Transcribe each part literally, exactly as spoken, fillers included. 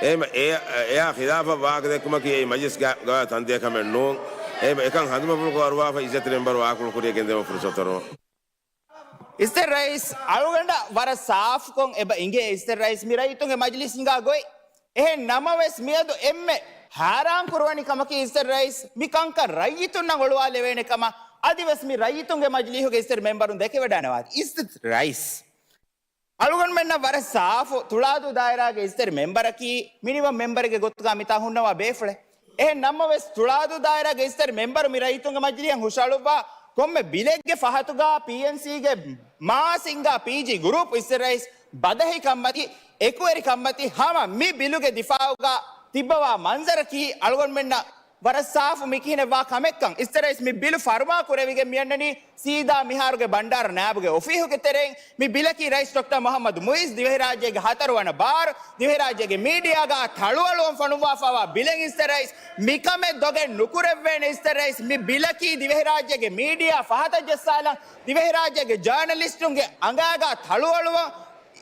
އެހެންވެ، އެ-، އެއާ ޚިލާފަށް ވާހަކަ ދެއްކުމަކީ އެއީ މަޖިލިސް ގަ-، ގަވާއިދު ތަންދޭ ކަމެއް ނޫން. އެހެންވެ، އެކަން ހަނދުމަފުޅުކޮށް އަރުވާފަ އިއްޒަތްތެރި މެންބަރު ވާހަކަފުޅު ކުރިޔަށް ގެންދެވުމަށް ފުރުސަތު އަރުވަން. އިއްޒަތް ރައީސް، އަޅުގަނޑަށް ވަރަށް ސާފުކޮށް އެބަ އިނގޭ އިއްޒަތް ރައީސް މި ރައްޔިތުންގެ މަޖިލީސް ހިނގާ ގޮތް. އެހެން ނަމަވެސް މިއަދު އެންމެ ހައިރާން ކުރުވަނި ކަމަކީ އިއްޒަތް ރައީސް މި ކަންކަން ރައްޔިތުންނަށް އޮޅުވާލެވޭނެ ކަމަށް އަދިވެސް މި ރައްޔިތުންގެ މަޖިލީހުގެ އިއްޒަތްތެރި މެންބަރުން ދެކެވަޑާނެ ވާހަކަ. އިއްޒަތް ރައީސް، އަޅުގަނޑުމެންނަށް ވަރަށް ސާފު ތުޅާދޫ ދާއިރާގެ އިއްޒަތްތެރި މެންބަރަކީ މިނިވަން މެންބަރެއްގެ ގޮތުގަ މިތާ ހުންނަވާ ބޭފުޅެއް. އެހެން ނަމަވެސް ތުޅާދޫ ދާއިރާގެ އިއްޒަތްތެރި މެންބަރު މި ރައްޔިތުންގެ މަޖިލީހަށް ހުށަހަޅުއްވާ ކޮންމެ ބިލެއްގެ ފަހަތުގަ ޕީއެންސީގެ މާ ސިންގާ ޕީޖީ ގްރޫޕް އިއްޒަތް ރައީސް ބަދަހިކަންމަތި، އެކުވެރިކަންމަތި ހަމަ މި ބިލުގެ ދިފާއުގަ ތިއްބަވާ މަންޒަރަކީ އަޅުގަނޑުމެންނަށް ވަރަށް ސާފު މި ކިހިނެއް ވާ ކަމެއްކަން. އިއްޒަތް ރައީސް މި ބިލު ފަރުމާ ކުރެވިގެން މިއަންނަނީ ސީދާ މިހާރުގެ ބަންޑާރަ ނާއިބުގެ އޮފީހުގެ ތެރެއިން. މި ބިލަކީ ރައީސް ޑޮކްޓަރ މުހައްމަދު މުއިއްޒު ދިވެހިރާއްޖޭގެ ހަތަރުވަނަ ބާރު، ދިވެހިރާއްޖޭގެ މީޑިއާގަ ތަޅުއަޅުވަން ފޮނުއްވާފައިވާ ބިލެއް އިއްޒަތް ރައީސް. މިކަމެއް ދޮގެއް ނުކުރެއްވޭނެ އިއްޒަތް ރައީސް. މި ބިލަކީ ދިވެހިރާއްޖޭގެ މީޑިއާ ފަހަތަށް ޖައްސާލަން، ދިވެހިރާއްޖޭގެ ޖާނަލިސްޓުންގެ އަނގާގަ ތަޅުއަޅުވަން.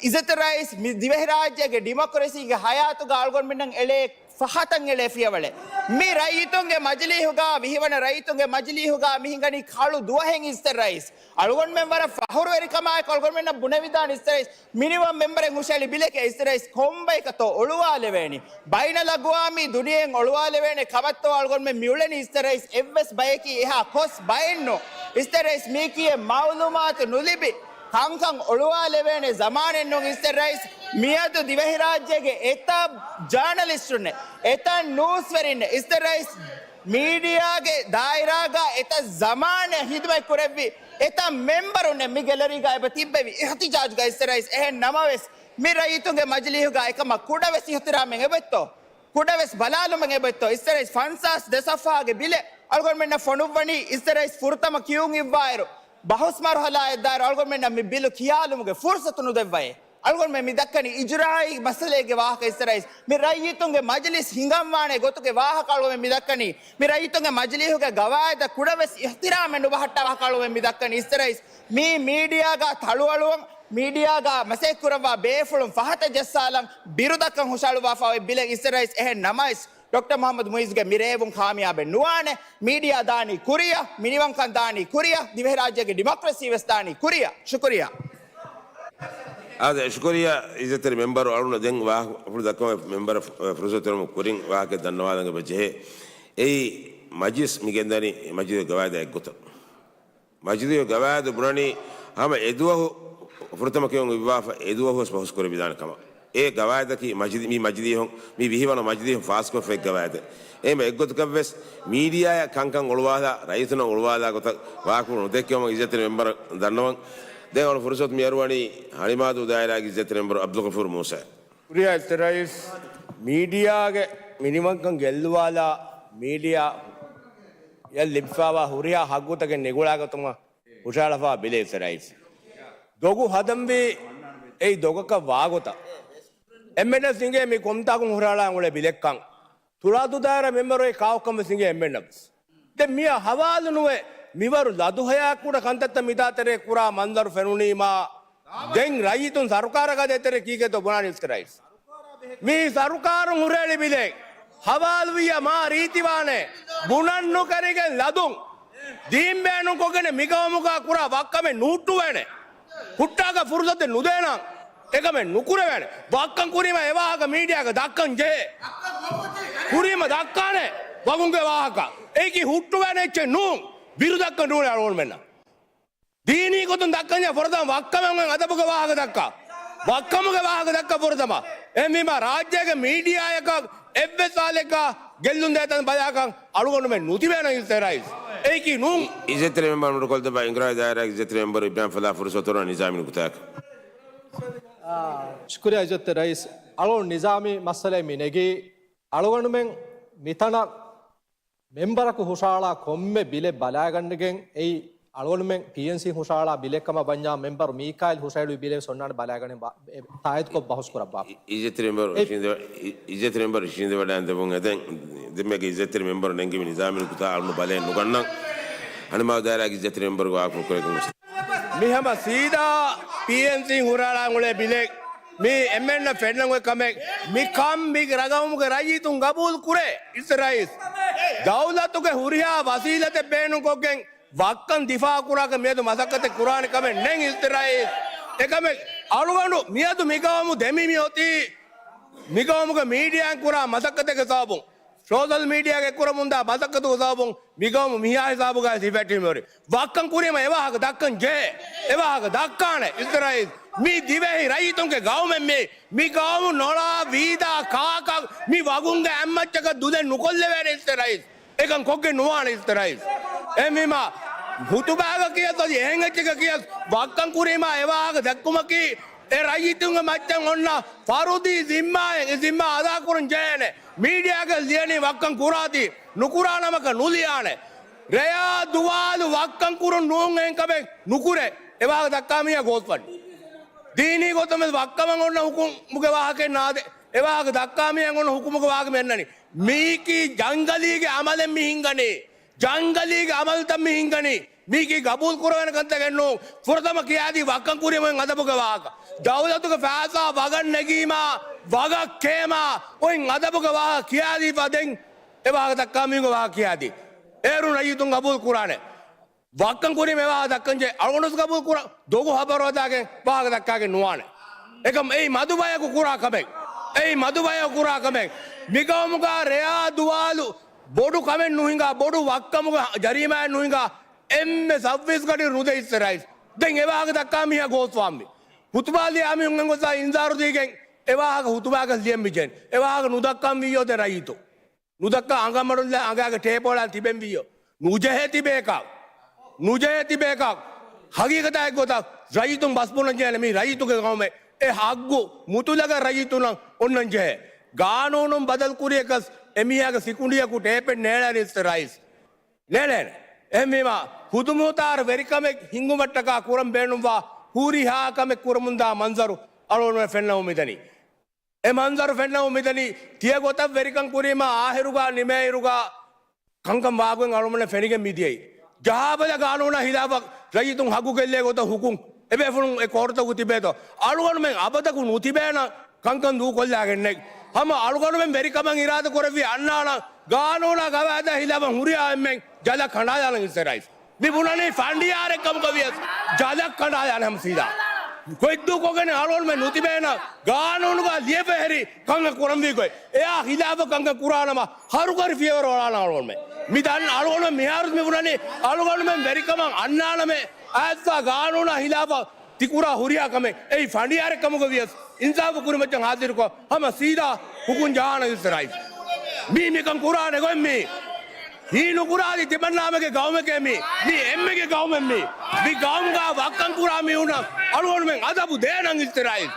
އިއްޒަތް ރައީސް، މި ދިވެހިރާއްޖޭގެ ޑިމޮކްރަސީގެ ހަޔާތުގަ އަޅުގަނޑުމެންނަށް އެޅޭ ފަހަތަށް އެޅޭ ފިޔަވަޅެއް. މި ރައްޔިތުންގެ މަޖިލީހުގަ ވިހިވަނަ ރައްޔިތުންގެ މަޖިލީހުގަ މި ހިނގަނީ ކަޅު ދުވަހެއް އިއްޒަތް ރައީސް. އަޅުގަނޑުމެން ވަރަށް ފަޚުރުވެރިކަމާއެކު އަޅުގަނޑުމެންނަށް ބުނެވިދާނެ އިއްޒަތް ރައީސް، މިނިވަން މެންބަރެއް ހުށަހެޅި ބިލެކޭ އިއްޒަތް ރައީސް ކޮންބައިކަތޯ އޮޅުވާލެވޭނީ؟ ބައިނަލްއަގްވާމީ ދުނިޔެއިން އޮޅުވާލެވޭނެ ކަމަށްތޯ އަޅުގަނޑުމެން މިއުޅެނީ އިއްޒަތް ރައީސް؟ އެއްވެސް ބަޔަކީ އެހާ ކޮސް ބައެއްނު. އިއްޒަތް ރައީސް މީކީއެއް މައުލޫމާތު ނުލިބި ކަންކަން އޮޅުވާލެވޭނެ ޒަމާނެއްނޫން އިއްޒަތް ރައީސް. މިއަދު ދިވެހިރާއްޖޭގެ އެތައް ޖާނަލިސްޓުންނެއް، އެތައް ނޫސްވެރިންނެއް އިއްޒަތް ރައީސް މީޑިއާގެ ދާއިރާގަ އެތައް ޒަމާނެއް ހިދުމަތް ކުރެއްވި އެތައް މެންބަރުންނެއް މި ގެލަރީގަ އެބަ ތިއްބެވި އިހްތިޖާޖުގަ އިއްޒަތް ރައީސް. އެހެން ނަމަވެސް މި ރައްޔިތުންގެ މަޖިލީހުގަ އެކަމަށް ކުޑަވެސް އިހްތިރާމެއް އެބައޮތްތޯ؟ ކުޑަވެސް ބަލާލުމެއް އެބައޮތްތޯ؟ އިއްޒަތް ރައީސް ފަންސާސް ދެ ޞަފްޙާގެ ބިލެއް އަޅުގަނޑުމެންނަށް ފޮނުއްވަނީ އިއްޒަތް ރައީސް ފުރަތަމަ ކިޔުން އިއްވާއިރު، ބަހުސް މަރުހަލާއަށް ދާއިރު އަޅުގަނޑުމެންނަށް މި ބިލު ކިޔާލުމުގެ ފުރުޞަތު ނުދެއްވައޭ. އަޅުގަނޑުމެން މި ދައްކަނީ އިޖުރާއީ މައްސަލައެއްގެ ވާހަކަ އިއްޒަތް ރައީސް. މި ރައްޔިތުންގެ މަޖިލިސް ހިނގަންވާނެ ގޮތުގެ ވާހަކަ އަޅުގަނޑުމެން މި ދައްކަނީ. މި ރައްޔިތުންގެ މަޖިލީހުގެ ގަވާއިދަށް ކުޑަވެސް އިޙްތިރާމެއް ނުބަހައްޓާ ވާހަކަ އަޅުގަނޑުމެން މި ދައްކަނީ އިއްޒަތް ރައީސް. މީ މީޑިއާގަ ތަޅުއަޅުވަން، މީޑިއާގަ މަސައްކަތްކުރައްވާ ބޭފުޅުން ފަހަތަށް ޖައްސާލަން ބިރުދައްކަން ހުށަހަޅުއްވާފައި އޮތް ބިލެއް އިއްޒަތް ރައީސް. އެހެން ނަމަވެސް، ޑޮކްޓަރ މުޙައްމަދު މުއިއްޒުގެ މި ރޭވުން ކާމިޔާބެއް ނުވާނެ. މީޑިއާ ދާނީ ކުރިއަށް، މިނިވަންކަން ދާނީ ކުރިއަށް، ދިވެހިރާއްޖޭގެ ޑިމޮކްރަސީ ވެސް ދާނީ ކުރިއަށް. ޝުކުރިއްޔާ. އާދެ، ޝުކުރިއްޔާ އިއްޒަތްތެރި މެންބަރު. އަޅުގަނޑު ދެން ވާހަކަފުޅު ދައްކަމުން މެންބަރަށް ފު-، ފުރުސަތު ދެމުން ކުރިން ވާހަކަ ދަންނަވާލަން އެބަ ޖެހޭ. އެއީ މަޖިލިސް މި ގެންދަނީ މަޖިލީހުގެ ގަވާއިދާ އެއްގޮތަށް. މަޖިލީހުގެ ގަވާއިދު ބުނަނީ ހަމަ އެދުވަހު ފުރަތަމަ ކިޔުން އިއްވާފަ އެދުވަހުވެސް ފަހުސް ކުރެވިދާނެ ކަމަށް. އެ ގަވާއިދަކީ މަޖިލި-، މި މަޖިލީހުން، މި ވިހިވަނަ މަޖިލީހުން ފާސްކޮށްފައި ގަވާއިދެއް. އެހެންވެ އެއްގޮތަކަށްވެސް މީޑިއާއަށް ކަންކަން އޮޅުވާލާ، ރައްޔިތުންނަށް އޮޅުވާލާ ގޮތަށް ވާހަކަފުޅު ނުދެއްކެވުމަށް އިއްޒަތްތެރި މެންބަރަށް ދަންނަވަން. ދެން އަޅު ފުރުސަތު މި އަރުވަނީ ހަނިމާދޫ ދާއިރާގެ އިއްޒަތްތެރި މެންބަރު އަބްދުލްޣަފޫރު މޫސާ. ޝުކުރިއްޔާ އިއްޒަތްތެރި ރައީސް، މީޑިއާގެ މިނިވަންކަން ގެއްލުވާލާ، މީޑިއާ އަށް ލިބިފައިވާ ހުރިހާ ހައްގުތަކެއް ނިގުޅާގަތުމަށް ހުށަހަޅަފައިވާ ބިލެއް އިއްޒަތްތެރި ރައީސް. ދޮގު ހަދަންވީ އެއީ ދޮގަކަށް ވާގޮތަށް. އެންމެންނަށް އިނގޭ މި ކޮންތާކުން ހުށަހަޅާން އުޅޭ ބިލެއްކަން. ތުޅާދޫ ދާއިރާ މެންބަރު އެ ކާކުކަން ވެސް އިނގޭ އެންމެންނަށް ވެސް. ދެން މިއަށް ހަވާލު ނުވެ، މިވަރު ލަދުހަޔާތްކުޑަ ކަންތައްތައް މިތާ ތެރޭ ކުރާ މަންޒަރު ފެނުނީމާ، ދެން ރައްޔިތުން ސަރުކާރަކާ ދޭތެރޭ ކީކޭތޯ ބުނާނީ އިއްޒަތްތެރި ރައީސް؟ މި ސަރުކާރުން ހުށަހެޅި ބިލެއް ހަވާލުވިއްޔާ މާ ރީތިވާނެ. ބުނަން ނުކެރިގެން ލަދުން ދީން ބޭނުންކޮށްގެން މިގައުމުގަ ކުރާ ވައްކަމެއް ނޫއްޓުވޭނެ. ހުއްޓާކަށް ފުރުސަތެއް ނުދޭނަން. އެކަމެއް ނުކުރެވޭނެ. ވައްކަން ކުރީމަ އެވާހަކަ މީޑިއާގަ ދައްކަން ޖެހޭ. ކުރީމަ ދައްކާނެ ވަގުންގެ ވާހަކަ. އެއީކީ ހުއްޓުވޭނެ އެއްޗެއް ނޫން. ބިރުދައްކަން ނޫނޭ އަޅުގަނޑުމެންނަށް. ދީނީ ގޮތުން ދައްކަންޏާ ފުރަތަމަ ވައްކަމެއް އަދަބުގެ ވާހަކަ ދައްކާ. ވައްކަމުގެ ވާހަކަ ދައްކާ ފުރަތަމަ. އެހެންވީމަ ރާއްޖޭގެ މީޑިއާޔަކަށް އެއްވެސް ސާލެއްގަ ގެއްލުން ދޭތަން ބަލާކަށް އަޅުގަނޑުމެން ނުތިބޭނަން އިއްޒަތްތެރި ރައީސް. އެއީކީ ނޫން. އިއްޒަތްތެރި މެންބަރު ނުޑުކޮޅު ދެއްވާ އިންގިރާވި ދާއިރާގެ އިއްޒަތްތެރި މެންބަރު އިބްރާހިމް ފަލާ ފުރުސަތު އަރުވާ ނިޒާމީ ނުކުތާއަކަށް. އާ، ޝުކުރިއްޔާ އިއްޒަތްތެރި ރައީސް. އަޅުގަނޑު ނިޒާމީ މައްސަލައެއް މި ނެގީ. އަޅުގަނޑުމެން މިތަނަށް މެންބަރަކު ހުށަހަޅާ ކޮންމެ ބިލެއް ބަލާގަންނަގެން އެއީ އަޅުގަނޑުމެން ޕީއެންސީ ހުށަހަޅާ ބިލެއް ކަމަށް ވަންޏާ މެންބަރު މީކާއިލް ހުށަހެޅުވި ބިލެއް ވެސް އޮންނާނެ ބަލާގަނެ ބާ-، އެ، ތާއީދުކޮށް ބަހުސް ކުރައްވާފަ. އި-، އިއްޒަތްތެރި މެންބަރު އެ، ޝީނދެވަ-، އި-، އިއްޒަތްތެރި މެންބަރު ޝީނދެވަޑައިން ދެމުން އެދެން ދެމެގެ އިއްޒަތްތެރި މެންބަރު ނެންގެވި ނިޒާމީ ނުކުތާ އަޅުން ބަލައެއް ނުގަންނަން. ހަނިމާދޫ ދާއިރާގެ އިއްޒަތްތެރި މެންބަރު ވާކު ކުރެގެން މިހަމަ ސީދާ ޕީއެންސީ ހުށަހަޅާން އުޅޭ ބިލެއް މީ އެންމެންނަށް ފެންނަން އޮތް ކަމެއް. މި ކަން މި ރަގަމުގެ ރައްޔިތުން ގަބޫލު ކުރޭ އިސް ރައީސް. ދައުލަތުގެ ހުރިހާ ވަސީލަތެއް ބޭނުންކޮށްގެން ވައްކަން ދިފާ ކުރާކަށް މިއަދު މަސައްކަތެއް ކުރާނެ ކަމެއް ނެތް އިސް ރައީސް. އެކަމެއް އަޅުގަނޑު މިއަދު މިގައުމު ދެމި މި އޮތީ މިގައުމުގެ މީޑިއާއިން ކުރާ މަސައްކަތެއްގެ ސަބަބުން. ސޯޝަލް މީޑިއާގެ ކުރަމުންދާ މަސައްކަތުގެ ސަބަބުން މިގައުމު މިހާ ހިސާބުގައި ސިފެއްޓި މިއޮތީ. ވައްކަން ކުރީމަ އެވާހަކަ ދައްކަން ޖެހޭ. އެވާހަކަ ދައްކާނެ އިސް ރައީސް. މީ ދިވެހި ރައްޔިތުންގެ ގައުމެއް މީ. މި ގައުމު ނޮޅާ ވީދާ ކާކަށް މި ވަގުންގެ އަތްމައްޗަކަށް ދުލެއް ނުކޮށްލެވޭނެ އިސް ރައީސް. އެކަން ކޮށްގެން ނުވާނެ އިސް ރައީސް. އެހެންވީމަ ހުތުބާގަ ކިޔަސް އަދި އެހެން އެއްޗެއްގަ ކިޔަސް ވައްކަން ކުރީމާ އެވާހަކަ ދެއްކުމަކީ އެ ރައްޔިތުންގެ މައްޗަށް އޮންނަ ފަރުދީ ޒިންމާއެއް. އެ ޒިންމާ އަދާކުރަން ޖެހޭނެ. މީޑިއާގަ ލިޔަނީ ވައްކަން ކުރާތީ ނުކުރާ ނަމަކަށް ނުލިޔާނެ. ރެޔާ ދުވާލު ވައްކަން ކުރުން ނޫން އެހެން ކަމެއް ނުކުރޭ. އެވާހަކަ ދައްކާ މީހާ ގޯސްފަން. ދީނީ ގޮތުން ވެސް ވައްކަމަށް އޮންނަ ހުކުމުގެ ވާހަކައެއް ނާދޭ. އެވާހަކަ ދައްކާ މީހަށް އޮންނަ ހުކުމުގެ ވާހަކަ މި އަންނަނީ. މީކީ ޖަންގަލީގެ އަމަލެއް މި ހިންގަނީ. ޖަންގަލީގެ އަމަލުތައް މި ހިންގަނީ. މީކީ ގަބޫލު ކުރެވޭނެ ކަންތަކެއް ނޫން. ފުރަތަމަ ކިޔާދީ ވައްކަން ކުރީމަ އޮތް އަދަބުގެ ވާހަކަ. ދައުލަތުގެ ފައިސާ ވަގަށް ނެގީމާ، ވަގަށް ކޭމާ، އޮތް އަދަބުގެ ވާހަކަ ކިޔާދީފަ ދެން އެ ވާހަކަ ދައްކާ މީހުންގެ ވާހަކަ ކިޔާދީ. އޭރުން ރައްޔިތުން ގަބޫލު ކުރާނެ. ވައްކަން ކުރީމަ އެ ވާހަކަ ދައްކަން ޖެހޭ. އަޅުގަނޑު ވެސް ގަބޫލު ކުރަން. ދޮގު ހަބަރު ހަދާގެން ވާހަކަ ދައްކާގެން ނުވާނެ. އެކަމް އެއީ މަދު ބަޔަކު ކުރާ ކަމެއް. އެއީ މަދު ބަޔަކު ކުރާ ކަމެއް. މިގައުމުގަ ރެޔާ ދުވާލު ބޮޑު ކަމެއް ނުހިނގާ، ބޮޑު ވައްކަމުގެ ޖަރީމާއެއް ނުހިނގާ، އެންމެ ސައުވީސް ގަޑި ނުދޭ އިސް ރައީސް. ދެން އެ ވާހަކަ ދައްކާ މީހާ ގޯސްވާންވީ. ހުތުބާ ލިޔާ މީހުން އެންގޮތާ އިންޒާރު ދީގެން އެ ވާހަކަ ހުތުބާގަ ލިޔަން މިޖެހެން. އެ ވާހަކަ ނުދައްކަން ވީއޯ ދެން ރައްޔިތުން. ނުދައްކާ އަނގަމަޑުންލާ އަނގާގެ ޓޭޕް އޮޅާން ތިބެންވީއޯ. ނުޖެހޭ ތިބޭކަށް. ނުޖެހޭ ތިބޭކަށް. ހަގީގަތާ އެއްގޮތަށް ރައްޔިތުން ބަސް ބުނަން ޖެހޭނެ މީ ރައްޔިތުންގެ ގައުމެއް. އެ ހައްގު މުތުލަގަށް ރައްޔިތުންނަށް އޮންނަން ޖެހޭ. ގާނޫނުން ބަދަލު ކުރިޔަކަސް އެމީހާގެ ސިކުނޑިއަކު ޓޭޕެއް ނޭޅޭނެ އިސް ރައީސް. ނޭޅޭނެ. އެހެންވީމާ، ހުދުމުހުތާރު ވެރިކަމެއް ހިންގުމަށްޓަކާ ކުރަން ބޭނުންވާ ހުރިހާ ކަމެއް ކުރަމުންދާ މަންޒަރު އަޅުގަނޑުމެން ފެންނަމުން މިދަނީ. އެ މަންޒަރު ފެންނަމުން މިދަނީ ތިޔަ ގޮތަށް ވެރިކަން ކުރީމާ އާހިރުގަ ނިމޭއިރުގަ ކަންކަން ވާގޮތް އަޅުގަނޑަށް ފެނިގެން މިދިޔައީ. ޖަހާބަލަ ގާނޫނާ ހިލާފަށް ރައްޔިތުން ހައްގު ގެއްލޭ ގޮތަށް ހުކުމް އެބޭފުޅުން އެ ކޯޓުތަކުގަ ތިބޭތޯ. އަޅުގަނޑުމެން އަބަދަކު ނުތިބޭނަން ކަންކަން ދޫކޮށްލާގެންނެއް. ހަމަ އަޅުގަނޑުމެން ވެރިކަމަށް އިރާދަ ކުރެއްވި އަންނާނަން ގާނޫނާ ގަވާއިދާ ހިލާފަށް ހުރިހާ އެންމެން ޖަލަށް ކަނޑާލާނަން އިސް ރައީސް. މި ބުނަނީ ފަނޑިޔާރެއް ކަމުގަ ވިޔަސް ޖަލަށް ކަނޑާލާނެ ހަމަ ސީދާ. ގޮތްދޫކޮށްގެން އަޅުގަނޑުމެން ނުތިބޭނަން ގާނޫނުގަ ލިޔެފަ ހެރި ކަންކަން ކުރަންވީ ގޮތް. އެއާ ހިލާފަށް ކަންކަން ކުރާނަމަ ހަރުކަރި ފިޔަވަރު އޮޅާނަން އަޅުގަނޑުމެން. މި ދަން އަޅުގަނޑުމެން މިހާރު މި ބުނަނީ އަޅުގަނޑުމެން ވެރިކަމަށް އަންނާނަމޭ އައިސްފަ ގާނޫނާ ހިލާފަށް ތިކުރާ ހުރިހާ ކަމެއް އެއީ ފަނޑިޔާރެއް ކަމުގަ ވިޔަސް އިންސާފު ކުރިމައްޗަށް ހާޒިރުކޮށް ހަމަ ސީދާ ހުކުމް ޖަހާނަން އިސް ރައީސް. މީ މިކަން ކުރާނެ ގޮތް މީ. ހީ ނުކުރާތި ތިމަންނާމެގެ ގައުމެކޭ މީ. މީ އެންމެގެ ގައުމެއް މީ. މި ގައުމުގަ ވައްކަން ކުރާ މީހުންނަށް އަޅުގަނޑުމެން އަދަބު ދޭނަން އިސް ރައީސް.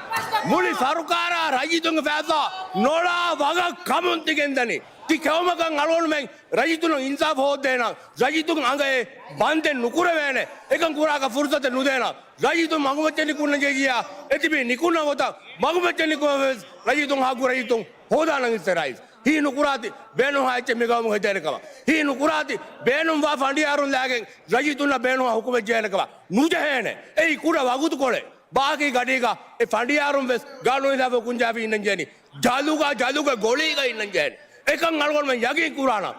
މުޅި ސަރުކާރާ ރައްޔިތުންގެ ފައިސާ ނޮޅާ ވަގަށް ކަމުން ތި ގެންދަނީ. ތި ކެއުމަކަށް އަޅުގަނޑުމެން ރައްޔިތުންނަށް އިންސާފު ހޯއްދޭނަން، ރައްޔިތުން އަނގައޭ ބަންދެއް ނުކުރެވޭނެ، އެކަން ކުރާކަށް ފުރުސަތެއް ނުދޭނަން، ރައްޔިތުން މަގުމައްޗަށް ނިކުންނަން ޖެހިއްޔާ، އެތިބީ ނިކުންނަ ގޮތަށް މަގުމައްޗަށް ނިކުމެވެސް ރައްޔިތުން ހައްގު ރައްޔިތުން ހޯދާނަން އިސް ރައީސް. ހީ ނުކުރާތި ބޭނުންހާ އެއްޗެއް މިގައުމު ހެދޭނެ ކަމަށް. ހީ ނުކުރާތި ބޭނުންވާ ފަނޑިޔާރުން ލާގެން ރައްޔިތުންނަށް ބޭނުންހާ ހުކުމެއް ޖެހޭނެ ކަމަށް. ނުޖެހޭނެ. އެއީ ކުޑަ ވަގުތުކޮޅެއް. ބާކީ ގަޑީގަ އެ ފަނޑިޔާރުން ވެސް ގާނޫނު ހިލާފަށް ކުންޖާފި އިންނަން ޖެހެނީ. ޖަލުގަ، ޖަލުގެ ގޮޅީގަ އިންނަން ޖެހެނީ. އެކަން އަޅުގަނޑުމެން ޔަގީން ކުރާނަން.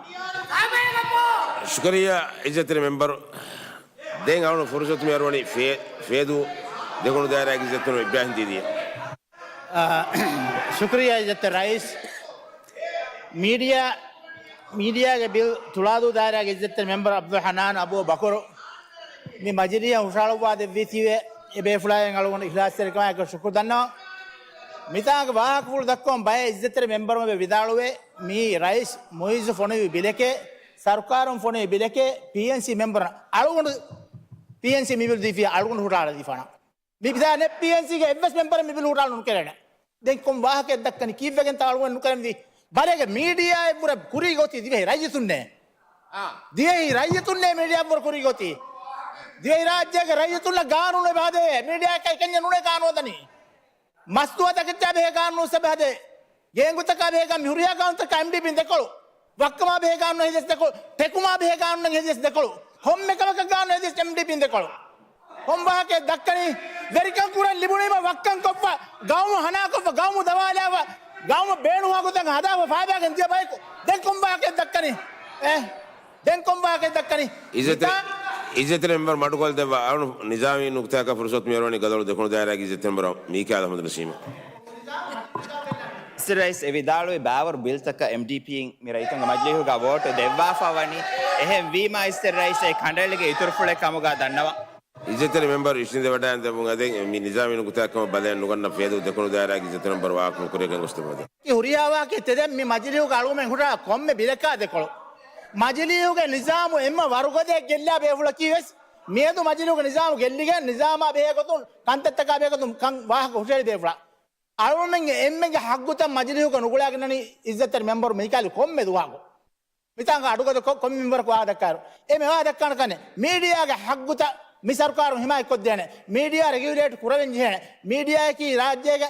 ޝުކުރިއްޔާ އިއްޒަތްތެރި މެމްބަރު. ދެން އަޅުގަނޑު ފުރުސަތު މި އަރުވަނީ ފޭ-، ފޭދޫ ދެކުނު ދާއިރާގެ އިއްޒަތްތެރި އިބްރާހިމް ދީދީއަށް. އާ، ޝުކުރިއްޔާ އިއްޒަތްތެރި ރައީސް. މީޑިއާ، މީޑިއާގެ ބިލް ތުޅާދޫ ދާއިރާގެ އިއްޒަތްތެރި މެމްބަރު އަބްދުލް ހަނާން އަބޫ ބަކުރު. މި މަޖިލީހަށް ހުށަހަޅުއްވާ ދެއްވީތީވެ، އެބޭފުޅާއިން އަޅުގަނޑު އިޚްލާޞްތެރިކަމާއެކު ޝުކުރު ދަންނަވަން. މިތާނގެ ވާހަކަފުޅު ދައްކަވަން ބައެއް އިއްޒަތްތެރި މެމްބަރުމެ ވިދާޅުވޭ، މީ ރައީސް މުއިއްޒު ފޮނުވި ބިލެކޭ، ސަރުކާރުން ފޮނުވި ބިލެކޭ، ޕީއެންސީ މެމްބަރުން އަޅުގަނޑު ޕީއެންސީ މި ބިލް ދީފިޔާ އަޅުގަނޑު ހުށަހަޅަދީފާނަން. މި ބިދާ ނެތް ޕީއެންސީގެ އެއްވެސް މެމްބަރެއް މި ބިލް ހުށަހަޅަން ނުކެރޭނެ. ދެން ކޮން ވާހަކައެއް ދައްކަނީ؟ ކީއްވެގެންތަ އަޅުގަނޑު ނުކެރެންވީ؟ ބަލަގެ މީޑިއާއަށްވުރެ ކުރީ ގޮތީ ދިވެހި ރައްޔިތުންނޭ. ދިވެހި ރައްޔިތުންނޭ މީޑިއާއަށްވުރެ ކުރީ ގޮތީ. ދިވެހިރާއްޖޭގެ ރައްޔިތުންނަށް ގާނޫނު އެބަ ހަދޭ. މީޑިއާއަކަށް އެކަންޏެއް ނޫނޭ ގާނޫނު ހަދަނީ. މަސްތުވާތަކެއްޗާ ބެހޭ ގާނޫނު އެބަ ހަދޭ. ގޭންގުތަކާ ބެހޭ ގާނޫނު، މި ހުރިހާ ގާނޫނުތަކާ އެމްޑީޕީން ދެކޮޅު. ވައްކަމާ ބެހޭ ގާނޫނަށް ހެދިޔަސް ދެކޮޅު. ޓެކުމާ ބެހޭ ގާނޫނަށް ހެދިޔަސް ދެކޮޅު. ކޮންމެ ކަމަކަށް ގާނޫނު ހެދިޔަސް އެމްޑީޕީން ދެކޮޅު. ކޮން ވާހަކައެއް ދައްކަނީ؟ ވެރިކަން ކުރަން ލިބުނީމަ ވައްކަން ކޮށްފަ، ގައުމު ހަނާކޮށްފަ، ގައުމު ދަވާލާފަ، ގައުމު ބޭނުންވާ ގޮތަށް ހަދާފަ ފާބާގެން ދިޔަ ބަޔަކު ދެން ކޮން ވާހަކައެއް ދައްކަނީ؟ އޭ، ދެން ކޮން ވާހަކައެއް ދައްކަނީ؟ އިއްޒަތްތެރި، މިތާ އިއްޒަތްތެރި މެމްބަރު މަޑުކޮށްދެއްވާ. އަޅު ނިޒާމީ ނުކުތާއަކަށް ފުރުސަތު މިއަރުވަނީ ގަދަޅު ދެކުނު ދާއިރާގެ އިއްޒަތްތެރި މެމްބަރު މީކާލް އަޙްމަދު ނަސީމަށް. އިއްޒަތްތެރި ރައީސް، އެ ވިދާޅުވި ބާވަރު ބިލްތަކަށް އެމްޑީޕީން މި ރައްޔިތުންގެ މަޖިލީހުގަ ވޯޓު ދެއްވާފަ ވަނީ. އެހެން ވީމަ އިއްޒަތްތެރި ރައީސް އެ ކަނޑައެޅިގެ އިތުރުފުޅެއް ކަމުގަ ދަންނަވަން. އިއްޒަތްތެރި މެމްބަރު އިށީނދެވަޑައިގެން ދެއްވުން އެދެން މި ނިޒާމީ ނުކުތާއަކަށް ބަލައެއް ނުގަންނަ ފޭދޫ ދެކުނު ދާއިރާގެ އިއްޒަތްތެރި މެމްބަރު ވާހަކަ ނުކުރެވިގެން ގޮސްދެއްވަމެވެ. ހުރިހާ ވާހަކައެއް ތެދެއް މި މަޖިލީހުގަ އަޅުގަނޑުމެން ހުރާ ކޮންމެ ބިލަކާ ދެކޮޅު. މަޖިލީހުގެ ނިޒާމު އެންމެ ވަރުގަދައަށް ގެއްލާ ބޭފުޅަކީ ވެސް މިއަދު މަޖިލީހުގެ ނިޒާމު ގެއްލިގެން ނިޒާމާ ބެހޭ ގޮތުން ކަންތައްތަކާ ބެހޭ ގޮތުން ކަން ވާހަކަ ހުށަހެޅި ބޭފުޅާ. އަޅުމެންގެ އެންމެންގެ ހައްގުތައް މަޖިލީހުގަ ނުގުޅާގެންނަނީ އިއްޒަތްތެރި މެމްބަރު މީކާލް ކޮންމެ ދުވަހަކު. މިތާނގަ އަޑުގަދަ ކޮ-، ކޮންމެ މެމްބަރަކު ވާހަކަ ދައްކާއިރު، އެ މެ ވާހަކަ ދައްކާނެ ކަންނެ، މީޑިއާގެ ހައްގުތައް މި ސަރުކާރުން ހިމާޔަތް ކޮށްދޭނެ. މީޑިއާ ރެގިއުލޭޓް ކުރެވެން ޖެހޭނެ. މީޑިއާއަކީ ރާއްޖޭގެ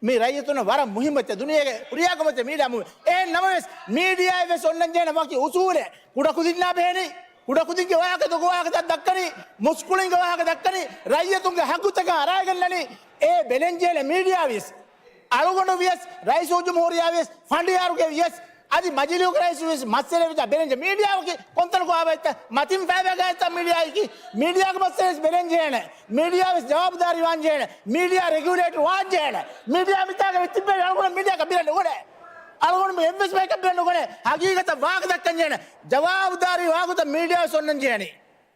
މި ރައްޔިތުންނަށް ވަރަށް މުހިއްމު އެއްޗެއް. ދުނިޔޭގެ ހުރިހާ ކަމެއް މީޑިއާ މުހިއްމު. އެހެން ނަމަވެސް، މީޑިއާއެއް ވެސް އޮންނަން ޖެހޭނެ ވަކި އުސޫލެއް. ކުޑަކުދިންނާ ބެހެނީ، ކުޑަކުދިންގެ ވާހަކަ ދޮގު ވާހަކަ ދައްކަނީ، މުސްކުޅިންގެ ވާހަކަ ދައްކަނީ، ރައްޔިތުންގެ ހައްގުތަކަށް އަރާގެންނަނީ. އެ ބެލެން ޖެހޭނެ މީޑިއާ ވިޔަސް. އަޅުގަނޑު ވިޔަސް، ރައީސުލްޖުމްހޫރިއްޔާ ވިޔަސް، ފަނޑިޔާރުގެ ވިޔަސް، އަދި މަޖިލީހުގެ ރައީސު ވިޔަސް މައްސަލަ ވެއްޖާ ބެލެންޖެ މީޑިއާއަކީ ކޮންތަނަކު އާބައްތަ؟ މަތިން ފައިބައިގައިތަ މީޑިއާއަކީ؟ މީޑިއާގެ މައްސަލަ ވެސް ބެލެންޖެހޭނެ. މީޑިއާ ވެސް ޖަވާބުދާރީ ވާންޖެހޭނެ. މީޑިއާ ރެގިއުލޭޓް ވާންޖެހޭނެ. މީޑިއާ މިތާގަ ތިއްބެވި އަޅުގަނޑު މީޑިއާގަ ބިލަ ނުގަނޭ. އަޅުގަނޑު އެއްވެސް ބަޔަކަށް ބިލަ ނުގަނޭ. ހަގީގަތަށް ވާހަކަ ދައްކަންޖެހޭނެ. ޖަވާބުދާރީ ވާގުތައް މީޑިއާ ވެސް އޮންނަން ޖެހޭނީ.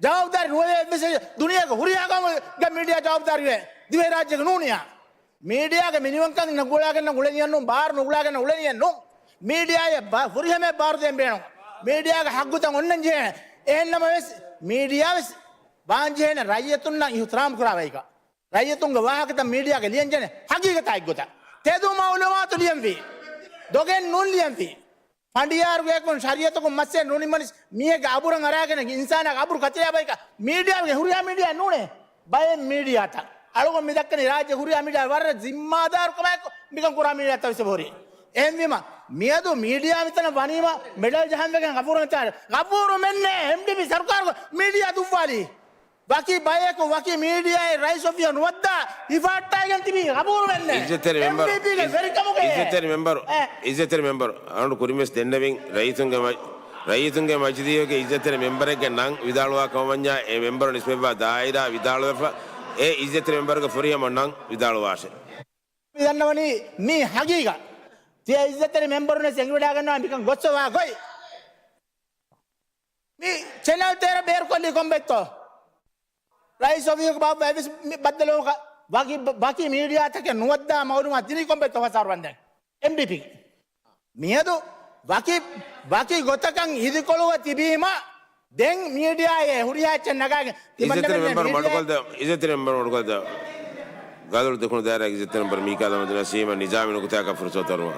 ޖަވާބުދާރީ ނުވެވޭ އެއްވެސް ދުނިޔޭގެ ހުރިހާ ގައުމެއްގަ މީޑިއާ ޖަވާބުދާރީވޭ. ދިވެހިރާއްޖޭގެ ނޫނިޔާ. މީޑިއާގެ މިނިވަންކަން ނުގުޅާގެން އުޅެނިއެއްނޫން، ބާރު ނުގުޅާގެން އުޅެނިއެއްނޫން. މީޑިއާއަށް ބާ-، ފުރިހަމައަށް ބާރުދޭން ބޭނުން. މީޑިއާގެ ހައްގުތައް އޮންނަން ޖެހޭނެ. އެހެންނަމަވެސް، މީޑިއާވެސް ވާންޖެހޭނެ ރައްޔިތުންނަށް އިހުތިރާމް ކުރާ ބަޔަކަށް. ރައްޔިތުންގެ ވާހަކަތައް މީޑިއާގަ ލިޔަންޖެހޭނެ ހަގީގަތާ އެއްގޮތަށް. ތެދު މައުލޫމާތު ލިޔަންވީ. ދޮގެއް ނޫން ލިޔަންވީ. ފަނޑިޔާރުގެއަކުން ޝަރީއަތަކުން މައްސަލަ ނުނިމަނިސް މީހެއްގެ އަބުރަށް އަރާގެން އިންސާނާގެ އަބުރު ކަތިލާ ބަޔަކަށް މީޑިއާގެ ހުރިހާ މީޑިއާ ނޫނޭ. ބައެއް މީޑިއާތައް. އަޅުގަނޑު މި ދައްކަނީ ރާއްޖޭ ހުރިހާ މީޑިއާ ވަރަށް ޒިންމާދާރުކަމާއެކު މިކަން ކުރާ މީޑިއާތައް ވެސް ހުރި. އެހެންވީމަ، މިއަދު މީޑިއާ މިތަނަށް ވަނީމަ މެޑަލް ޖަހަން ވެގެން ޣަފޫރު މެން ތާރ. ޣަފޫރު މެންނޭ އެމްޑީޕީ ސަރުކާރުގަ މީޑިއާ ދުއްވާލީ. ވަކި ބަޔަކު ވަކި މީޑިއާއެއް ރައީސް އޮފީހަށް ނުވައްދާ ހިފަހައްޓާގެން ތިބީ ޣަފޫރު މެންނޭ. އިއްޒަތްތެރި މެމްބަރު، އެމްޑީޕީގެ އިއްޒ-، ވެރިކަމުގައޭ. އިއްޒަތްތެރި މެމްބަރު، އެ. އިއްޒަތްތެރި މެމްބަރު، އަޅުގަނޑު ކުރިންވެސް ދެންނެވިން، ރައްޔިތުންގެ މަ-، ރައްޔިތުންގެ މަޖިލީހުގެ އިއްޒަތްތެރި މެމްބަރެއްގެ ނަން ވިދާޅުވާ ކަމަށް ވަންޏާ، އެ މެމްބަރު ނިސްބަތްވާ ދާއިރާ ވިދާޅުވެފަ، އެ އިއްޒަތްތެރި މެމްބަރުގެ ފުރިހަމަ ނަން ވިދާޅުވާށެ. މި ދަންނަވަނީ މީ ހަގީގަ. ތިޔަ އިއްޒަތްތެރި މެމްބަރުންވެސް އެނގިވަޑާގަންނަވާ މިކަން ގޮއްސަވާ ގޮތް. މި ޗެނަލް ތޭރަ ބޭރުކޮށްލީ ކޮންބައްތޯ؟ ރައީސް އޮފީހުގެ ބާއްވާ އެއްވެސް މި ބައްދަލުވުމަކަށް ވަކި، ވަކި މީޑިއާތަކެއް ނުވައްދާ މައުލޫމާތު ދިނީ ކޮންބައްތޯ ފަސާރު ވަންދެން؟ އެމްޑީޕީ. މިއަދު ވަކި، ވަކި ގޮތަކަށް އިދިކޮޅުވެ ތިބީމަ، ދެން މީޑިއާއެއް ހުރިހާ އެއްޗެއް ނަގާގެން ތިމަންނަމެންނަށް މީޑިއާ އިއްޒަތްތެރި މެމްބަރު މަޑުކޮށްދެ-، އިއްޒަތްތެރި މެމްބަރު މަޑުކޮށްދެ-، ގަދަޅު ދެކުނު ދާއިރާގެ އިއްޒަތްތެރި މެމްބަރު މީކާލް އަޙްމަދު ނަސީމަށް ނިޒާމީ ނުކުތާއަކަށް ފުރުސަތު އަރުވާ.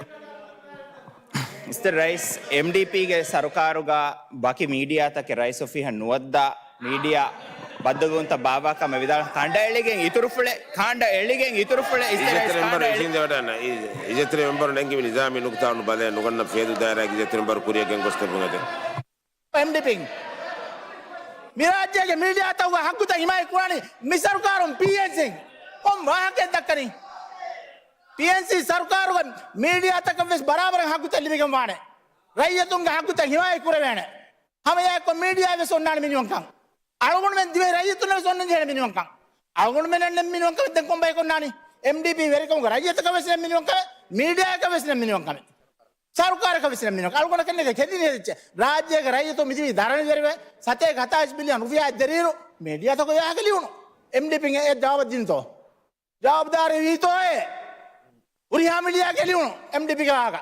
މިސްޓަރ ރައީސް، އެމްޑީޕީގެ ސަރުކާރުގަ ވަކި މީޑިއާތަކެއް ރައީސް އޮފީހަށް ނުވައްދާ މީޑިއާ ބައްދަލުވުންތައް ބާއްވާ ކަމަށް ވިދާޅު ކަނޑައެޅިގެން އިތުރުފުޅެއް، ކަނޑައެޅިގެން އިތުރުފުޅެއް އިސްތެރައިސް ކަނޑައެޅި. އިއްޒަތްތެރި މެމްބަރު ނެންގި ނިޒާމީ ނުކުތާ ނުބަލައެއް ނުގަންނަ ފޭދޫ ދާއިރާގެ އިއްޒަތްތެރި މެމްބަރު ކުރިއަށް ގެންގޮސްދެއްވުން އެދެން. އެމްޑީޕީން މި ރާއްޖޭގެ މީޑިއާތަކުގެ ހައްގުތައް ހިމާޔަތް ކުރާނީ މި ސަރުކާރުން ޕީއެންސީން. ކޮން ވާހަކައެއް ދައްކަނީ؟ ޕީއެންސީ ސަރުކާރުގެ މީޑިއާތަކަށް ވެސް ބަރާބަރަށް ހައްގުތައް ލިބިގެން ވާނެ. ރައްޔިތުންގެ ހައްގުތައް ހިމާޔަތް ކުރެވޭނެ. ހަމައެއާއެކު މީޑިއާ ވެސް އޮންނާނެ މިނިވަންކަން. އަޅުގަނޑުމެން ދިވެހި ރައްޔިތުންނަށް ވެސް އޮންނަން ޖެހޭނެ މިނިވަންކަން. އަޅުގަނޑުމެންނަށް ނެތް މިނިވަންކަމެއް ދެން ކޮން ބަޔަކު އޮންނާނީ؟ އެމްޑީޕީ ވެރިކަމުގެ ރައްޔިތަކަށް ވެސް ނެތް މިނިވަންކަމެއް، މީޑިއާއަކަށް ވެސް ނެތް މިނިވަންކަމެއް. ސަރުކާރަކަށް ވެސް ނެތް މިނިވަންކަމެއް. އަޅުގަނޑަކަށް ނެތް ކެދި ނެތް އެއްޗެއް. ރާއްޖޭގެ ރައްޔިތުން މިތިބީ ދަރަނިވެރިވެ ސަތޭކަ ހަތާއިސް ބިލިއަން ރުފިޔާ ދެރިއިރު މީޑިއާތަކުގެ ވާހަކަ ލިޔުނު. އެމްޑީޕީން އެ ޖަވާބަށް ދިންތޯ؟ ޖަވާބުދާރީ ވީތޯއޭ؟ ހުރިހާ މީޑިއާއެއް ލިޔުނު އެމްޑީޕީގެ ވާހަކަ.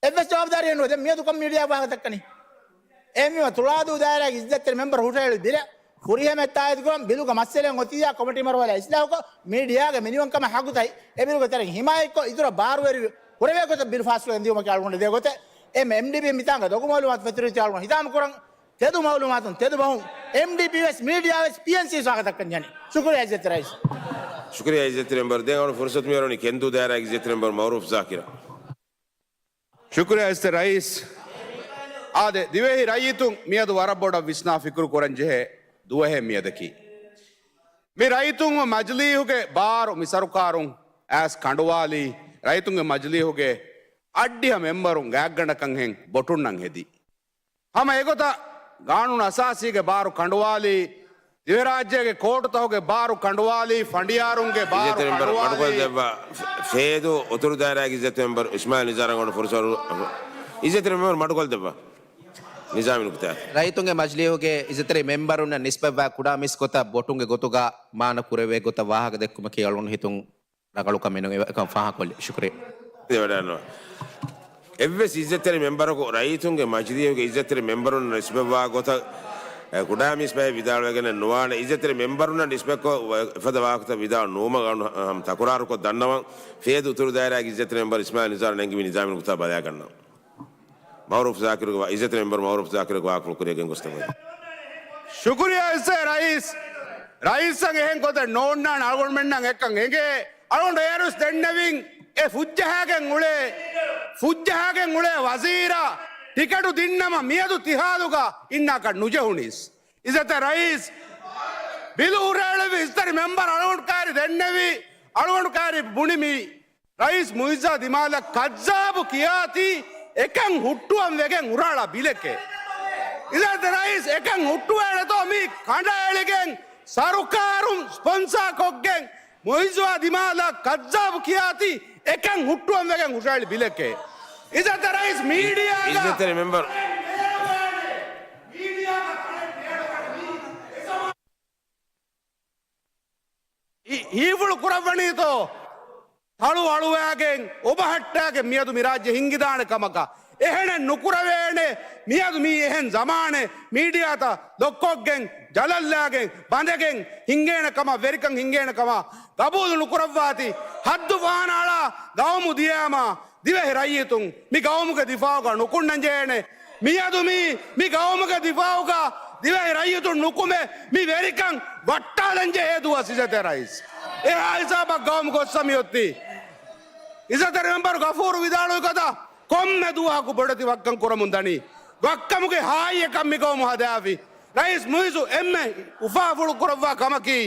އެއްވެސް ޖަވާބުދާރީއެއް ނުވޭ. ދެން މިއަދު ކޮން މީޑިއާއެއް ވާހަކަ ދައްކަނީ؟ އެހެންވީމަ ތުޅާދޫ ދާއިރާގެ އިއްޒަތްތެރި މެމްބަރު ހުށަހެޅި ބިލަށް ފުރިހަމައަށް ތާއީދުކުރަން ބިލުގެ މައްސަލައިން އޮތިއްޔާ ކޮމިޓީ މަރުހަލާ އިސްލާހުކޮށް، މީޑިއާގެ މިނިވަންކަމާ ހައްގުތައް އެ ބިލުގެ ތެރެއިން ހިމާޔަތްކޮށް، އިތުރަށް ބާރުވެރި ކުރެވޭ ގޮތަށް ބިލު ފާސްކުރަން ދިޔުމަކީ އަޅުގަނޑު ދޭ ގޮތެއް. އެމް-، އެމްޑީޕީ މިތާނގަ ދޮގު މައުލޫމާތު ފެތުރިއްޔާ އަޅުގަނޑު ހިތާމަ ކުރަން. ތެދު މައުލޫމާތުން ތެދު ބަހުން އެމްޑީޕީ ވެސް މީޑިއާ ވެސް ޕީއެންސީ ވެސް ވާހަކަ ދައްކަން ޖެހޭނެ. ޝުކުރިއްޔާ އިއްޒަތްތެރި ރައީސް. ޝުކުރިއްޔާ އިއްޒަތްތެރި މެމްބަރު. ދެން އަޅު ފުރުސަތު މިއަރުވަނީ ކެންދޫ ދާއިރާގެ އިއްޒަތްތެރި މެމްބަރު މައުރޫފް ޒާކިރަށް. ޝުކުރިއްޔާ އިއްޒަތްތެރި ރައީސް. އާދެ، ދިވެހި ރައްޔިތުން މިއަދު ވަރަށް ބޮޑަށް ވިސްނާ ފިކުރު ކުރަން ޖެހޭ ދުވަހެއް މިއަދަކީ. މި ރައްޔިތުން މަޖިލީހުގެ ބާރު މި ސަރުކާރުން އައިސް ކަނޑުވާލީ، ރައްޔިތުންގެ މަޖިލީހުގެ އައްޑިހަ މެމްބަރުން ގާތްގަނޑަކަށްހެން ބޮޓުންނަން ހެދި. ހަމަ އެގޮތަށް ގާނޫނު އަސާސީގެ ބާރު ކަނޑުވާލީ، ދިވެހިރާއްޖޭގެ ކޯޓުތަކުގެ ބާރު ކަނޑުވާލީ، ފަނޑިޔާރުންގެ ބާރު އިއްޒަތްތެރި މެމްބަރު ކަނޑުވާލީ. މަޑުކޮށްދެއްވާ ފޭދޫ އުތުރު ދާއިރާގެ އިއްޒަތްތެރި މެމްބަރު އިސްމާއިލް ނިޒާރަށް އަންގަނޑު ފުރުސަތު. އިއްޒަތްތެރި މެމްބަރު މަޑުކޮށްދެއްވާ. ނިޒާމީ ނުކުތާ. ރައްޔިތުންގެ މަޖިލީހުގެ އިއްޒަތްތެރި މެމްބަރުންނަށް ނިސްބަތްވާ ކުޑަމިސް ގޮތަށް ބޮޓުންގެ ގޮތުގަ މާނަ ކުރެވޭ ގޮތަށް ވާހަކަ ދެއްކުމަކީ އަޅުގަނޑު ހިތުން ރަނގަޅު ކަމެއް ނޫން. އެކަން ފާހަގަކޮށްލި. ޝުކުރިއްޔާ. އެވަޑަންނަވާ. އެއްވެސް އިއްޒަތްތެރި މެމްބަރަކު ރައްޔިތުންގެ މަޖިލީހުގެ އިއްޒަތްތެރި މެމްބަރުން ނިސްބަތްވާ ގޮތަށް، އެ، ކުޑަމިސްބަތް ވިދާޅުވެގެނެއް ނުވާނެ. އިއްޒަތްތެރި މެމްބަރުންނަށް ނިސްބަތްކޮށް އެފަދަ ވާހަކަތައް ވިދާޅު ނުވުމަށް އަން-، ހަމަ ތަކުރާރުކޮށް ދަންނަވަން. ފޭދޫ އުތުރު ދާއިރާގެ އިއްޒަތްތެރި މެމްބަރު އިސްމާއިލް ނިޒާރަށް ނެންގެވި ނިޒާމީ ނުކުތާ ބަލާގަންނަވަން. މައުރޫފް ޒާކިރުގެ ވާ-، އިއްޒަތްތެރި މެމްބަރު މައުރޫފް ޒާކިރުގެ ވާހަކަފުޅު ކުރިޔަށް ގެންގޮސްދެއްވަން. ޝުކުރިއްޔާ އިއްޒަތްތެރި ރައީސް. ރައީސަށް އެހެން ގޮތެއް ނޯންނާނެ. އަޅުގަނޑުމެންނަށް އެކަން އެނގޭ. އަޅުގަނޑު އޭރުވެސް ދެންނެވިން އެ ފުއްޖަހާގެން އުޅޭ، ފުއްޖަހާގެން އުޅޭ ވަޒީރާ ޓިކެޓު ދިންނަމަ މިއަދު ތި ހާލުގަ އިންނާކަށް ނުޖެހުނީސް. އިއްޒަތްތެރި ރައީސް، ބިލު ހުށައެޅުއްވި އިއްޒަތްތެރި މެމްބަރު އަޅުގަނޑު ކައިރި ދެންނެވި، އަޅުގަނޑު ކައިރި ބުނި މި ރައީސް މުއިއްޒާ ދިމާލަށް ކައްޒާބު ކިޔާތީ އެކަން ހުއްޓުވަން ވެގެން ހުށަހަޅާ ބިލެކޭ. އިއްޒަތްތެރި ރައީސް އެކަން ހުއްޓުވޭނެތޯ މި ކަނޑައެޅިގެން ސަރުކާރުން ސްޕޮންސާ ކޮށްގެން މުއިއްޒާ ދިމާލަށް ކައްޒާބު ކިޔާތީ އެކަން ހުއްޓުވަން ވެގެން ހުށަހެޅި ބިލެކޭ. އިއްޒަތްތެރި ރައީސް މީޑިއާގަ އިއްޒަތްތެރި މެމްބަރު. ހީ-، ހީފުޅު ކުރައްވަނީތޯ؟ ތަޅު އަޅުވާގެން، އޮބަހައްޓާގެން މިއަދު މި ރާއްޖެ ހިންގިދާނެ ކަމަކަށް. އެހެނެއް ނުކުރެވޭނެ. މިއަދު މީ އެހެން ޒަމާނެއް، މީޑިއާތައް ލޮކްކޮށްގެން، ޖަލަށްލާގެން، ބަނދެގެން ހިނގޭނެ ކަމަށް، ވެރިކަން ހިނގޭނެ ކަމަށް ގަބޫލު ނުކުރައްވާތި، ޙައްދު ފަހަނައަޅާ ގައުމު ދިޔައިމާ، ދިވެހި ރައްޔިތުން މި ގައުމުގެ ދިފާއުގަ ނުކުންނަން ޖެހޭނެ. މިއަދު މީ، މި ގައުމުގެ ދިފާއުގަ ދިވެހި ރައްޔިތުން ނުކުމެ، މި ވެރިކަން ވައްޓާލަން ޖެހޭ ދުވަސް އިއްޒަތްތެރި ރައީސް. އެހާ ހިސާބަށް ގައުމު ގޮއްސަ މިއޮތީ. އިއްޒަތްތެރި މެމްބަރު ގަފޫރު ވިދާޅުވި ގޮތަށް، ކޮންމެ ދުވަހަކު ބޮޑެތި ވައްކަން ކުރަމުން ދަނީ. ވައްކަމުގެ ހާއްޔަކަށް މި ގައުމު ހަދާފި. ރައީސް މުއިއްޒު އެންމެ އުފާފުޅު ކުރައްވާ ކަމަކީ،